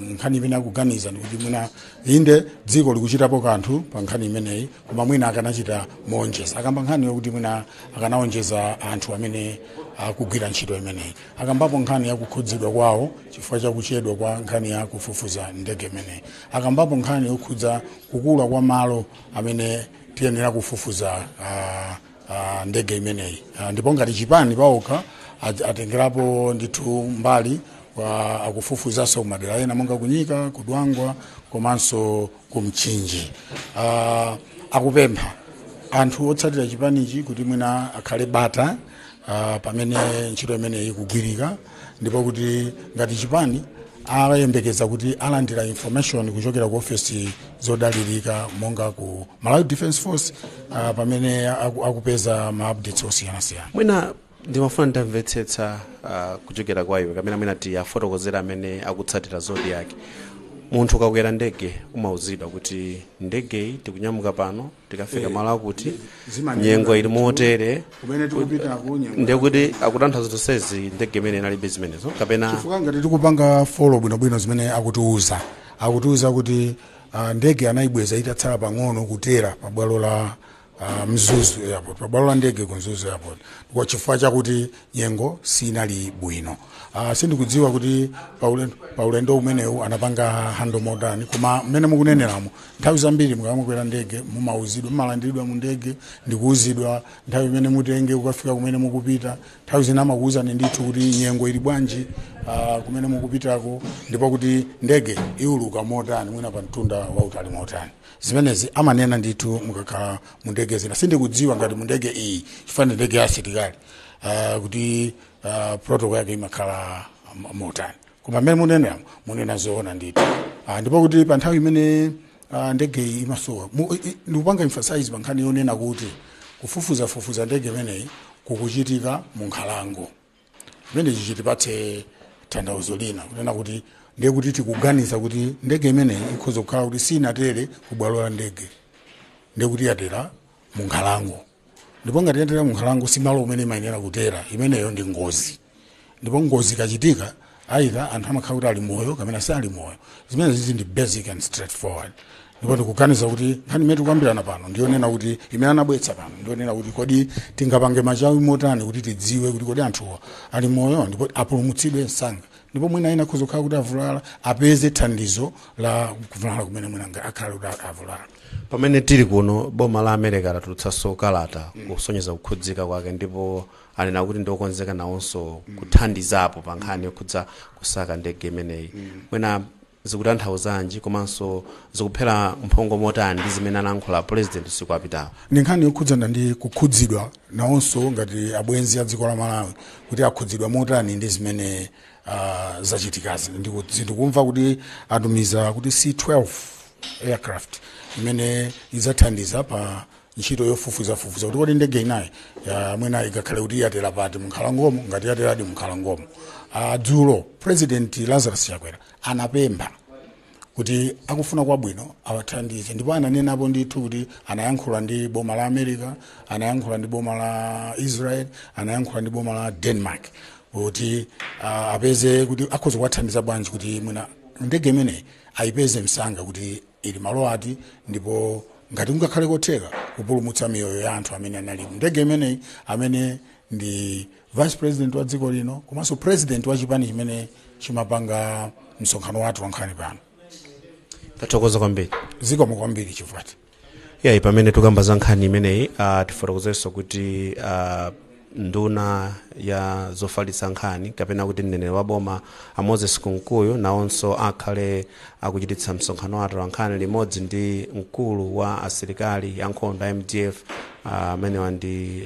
Speaker 8: nkhani imene akuganiza ndikuti mwina inde dziko likuchitapo kanthu pa nkhani imeneyi, koma mwina akanachita moonjeza. Akamba nkhani yokuti mwina akanaonjeza anthu amene akugwira ntchito imeneyi. Akambapo nkhani yakukhudzidwa kwawo chifukwa chakuchedwa kwa nkhani ya kufufuza ndege imeneyi. Akambapo nkhani yokhudza kukula kwa malo amene tiyenera kufufuza ndege imeneyi. Ndipo ngati chipani paokha atengerapo ndithu mbali kwa akufufuzanso kumadera ena monga kunyika, kudwangwa komanso kumchinji. Akupempha anthu otsatira chipanichi kuti mwina akhale bata pamene ntchito imeneyi ikugwirika, ndipo kuti ngati chipani ayembekeza kuti alandira information kuchokera ku ofesi zodalirika monga ku Malawi Defence Force, pamene akupeza ma updates osiyanasiyana.
Speaker 1: Mwina ndimafuna ndamvetsetsa kuchokera kwa iwe kamene mwina tiyafotokozera amene akutsatira Zodiak. Munthu ukakwera ndege umauzidwa kuti ndegeyi tikunyamuka pano, tikafika malo akuti, nyengo ili motere,
Speaker 8: kumene tikupitako, nyengo.
Speaker 1: Ndekuti akutanthauza zonsezi ndege imene inalibe zimenezo kapena?
Speaker 8: Chifukwa ngati tikupanga follow bwinobwino zimene akutiuza, akutiuza kuti ndege anayibweza itatsala pang'ono kutera pabwalo la Mzuzu Airport, pabwalo la ndege ku Mzuzu Airport, kwa chifukwa chakuti nyengo sinali bwino. Sindikudziwa kuti paulendo umenewu anapanga handle motani, koma mmene mukuneneramo, nthawi zambiri mukamakwera ndege mumauzidwa, mumalandiridwa mu ndege ndikuuzidwa nthawi imene mutenge kukafika kumene mukupita. Nthawi zina amakuuzani ndithu kuti nyengo ili bwanji kumene mukupitako, ndipo kuti ndege iuluka motani, mwina pa mtunda wautali motani. Zimenezi amanena ndithu mukakhala mu ndege zina. Sindikudziwa ngati mu ndege iyi, chifukwa ndi ndege ya asilikali, kuti protocol yake imakhala motani, koma mmene muneneramo munena zoona ndithu. Ndipo kuti pa nthawi imene ndege iyi imasowa, ndikupanga emphasize pa nkhani yonena kuti kufufuzafufuza ndege imeneyi kukuchitika mu nkhalango. Chimene chitipatse tanthauzo lina kunena kuti ndiye kuti tikuganiza kuti ndege imeneyi ikhoza kukhala kuti sinatere ku bwalo la ndege, ndiye kuti yatera mu nkhalango. Ndipo ngati yatera mu nkhalango, si malo umene imayenera kutera. Imeneyo ndi ngozi, ndipo ngozi ikachitika, aita anthu amakhala kuti ali moyo kapena sali moyo. Zimene zizi ndi basic and straightforward. Ndipo ndikuganiza kuti nkhani imene tikukambirana pano ndiyonena kuti, imene anabweretsa pano ndiyonena kuti kodi tingapange machawi motani kuti tidziwe kuti kodi anthuwa ali moyo ndipo apulumutsidwe msanga, ndipo mwina ena akhoza kukhala kuti avulala, apeze thandizo la kuvulala kumene mwina akhale kuti avulala.
Speaker 1: Pamene tili kuno, boma la America latulutsanso kalata kusonyeza kukhudzika kwake, ndipo anena kuti ndiokonzeka nawonso kuthandizapo pa nkhani yokhudza kusaka ndege imeneyi. Mwina zikutanthauzanji, komanso zikuphera mphongo motani ndi zimene analankhula President usiku apitawo?
Speaker 8: Ndi nkhani yokhudzana ndi kukhudzidwa nawonso ngati abwenzi a dziko la Malawi, kuti akhudzidwa motani ndi zimene zachitikazi. Ndikumva kuti atumiza kuti C12 aircraft imene idzathandiza pa ntchito yofufuzafufuza kuti kodi ndege inayi mwina ikakhale kuti yatera pati munkhalangomo, ngati yateradi munkhalangomo. Dzulo President Lazarus Chakwera anapempha kuti akufuna kwabwino awathandize, ndipo ananenapo ndithu kuti anayankhula ndi boma la America, anayankhula ndi boma la Israel, anayankhula ndi boma la Denmark kuti apeze kuti akhoza kuwathandiza bwanji kuti mwina ndege imeneyi ayipeze msanga, kuti ili malo ati, ndipo ngati kungakhale kotheka kupulumutsa miyoyo ya anthu amene anali ndege imeneyi, amene ndi Vice President wa dziko lino komanso President wa chipani chimene
Speaker 2: Chimapanga msonkhano wathu wankhani pano.
Speaker 1: Tathokoza kwambiri.
Speaker 2: Zikomo kwambiri Chivwati.
Speaker 1: Yayi, pamene tikamba za nkhani imeneyi, tifotokozenso kuti nduna ya zofalitsa nkhani, kapena kuti mneneri wa boma, a Moses Kunkuyu, nawonso akhale akuchititsa msonkhano wathu wa nkhani limodzi ndi mkulu wa asilikali ankhondo a MDF, amenewa ndi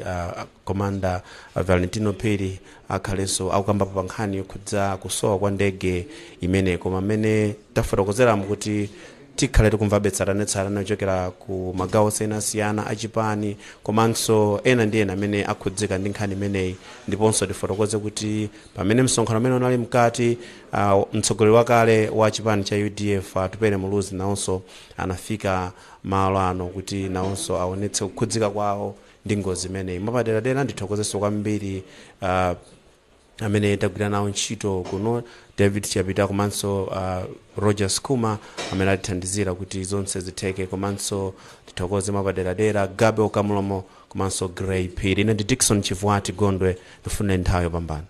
Speaker 1: Commander Valentino Phiri. Akhalenso akukambapo pa nkhani yokhudza kusowa kwa ndege imene. Koma amene tafotokozeramo kuti tikhale tikumvabe tsatanetsatane kuchokera ku magawo osiyanasiyana achipani komanso ena ndi ena amene akhudzika ndi nkhani imeneyi. Ndiponso tifotokoze kuti pamene msonkhano umene unali mkati, mtsogoleri wakale wa chipani cha UDF, Atupele Muluzi, nawonso anafika malo ano kuti nawonso aonetse kukhudzika kwawo ndi ngozi imeneyi. Mwapaderadera ndithokozenso kwambiri amene tagwira nawo ntchito kuno, David Chapita komanso Rogers Kuma, amene atithandizira kuti zonse zitheke. Komanso tithokoze mwapaderadera Gabe Okamulomo komanso Grey Phiri. Ine ndi Dickson Chivwati Gondwe, ndifune nthawi yopambana.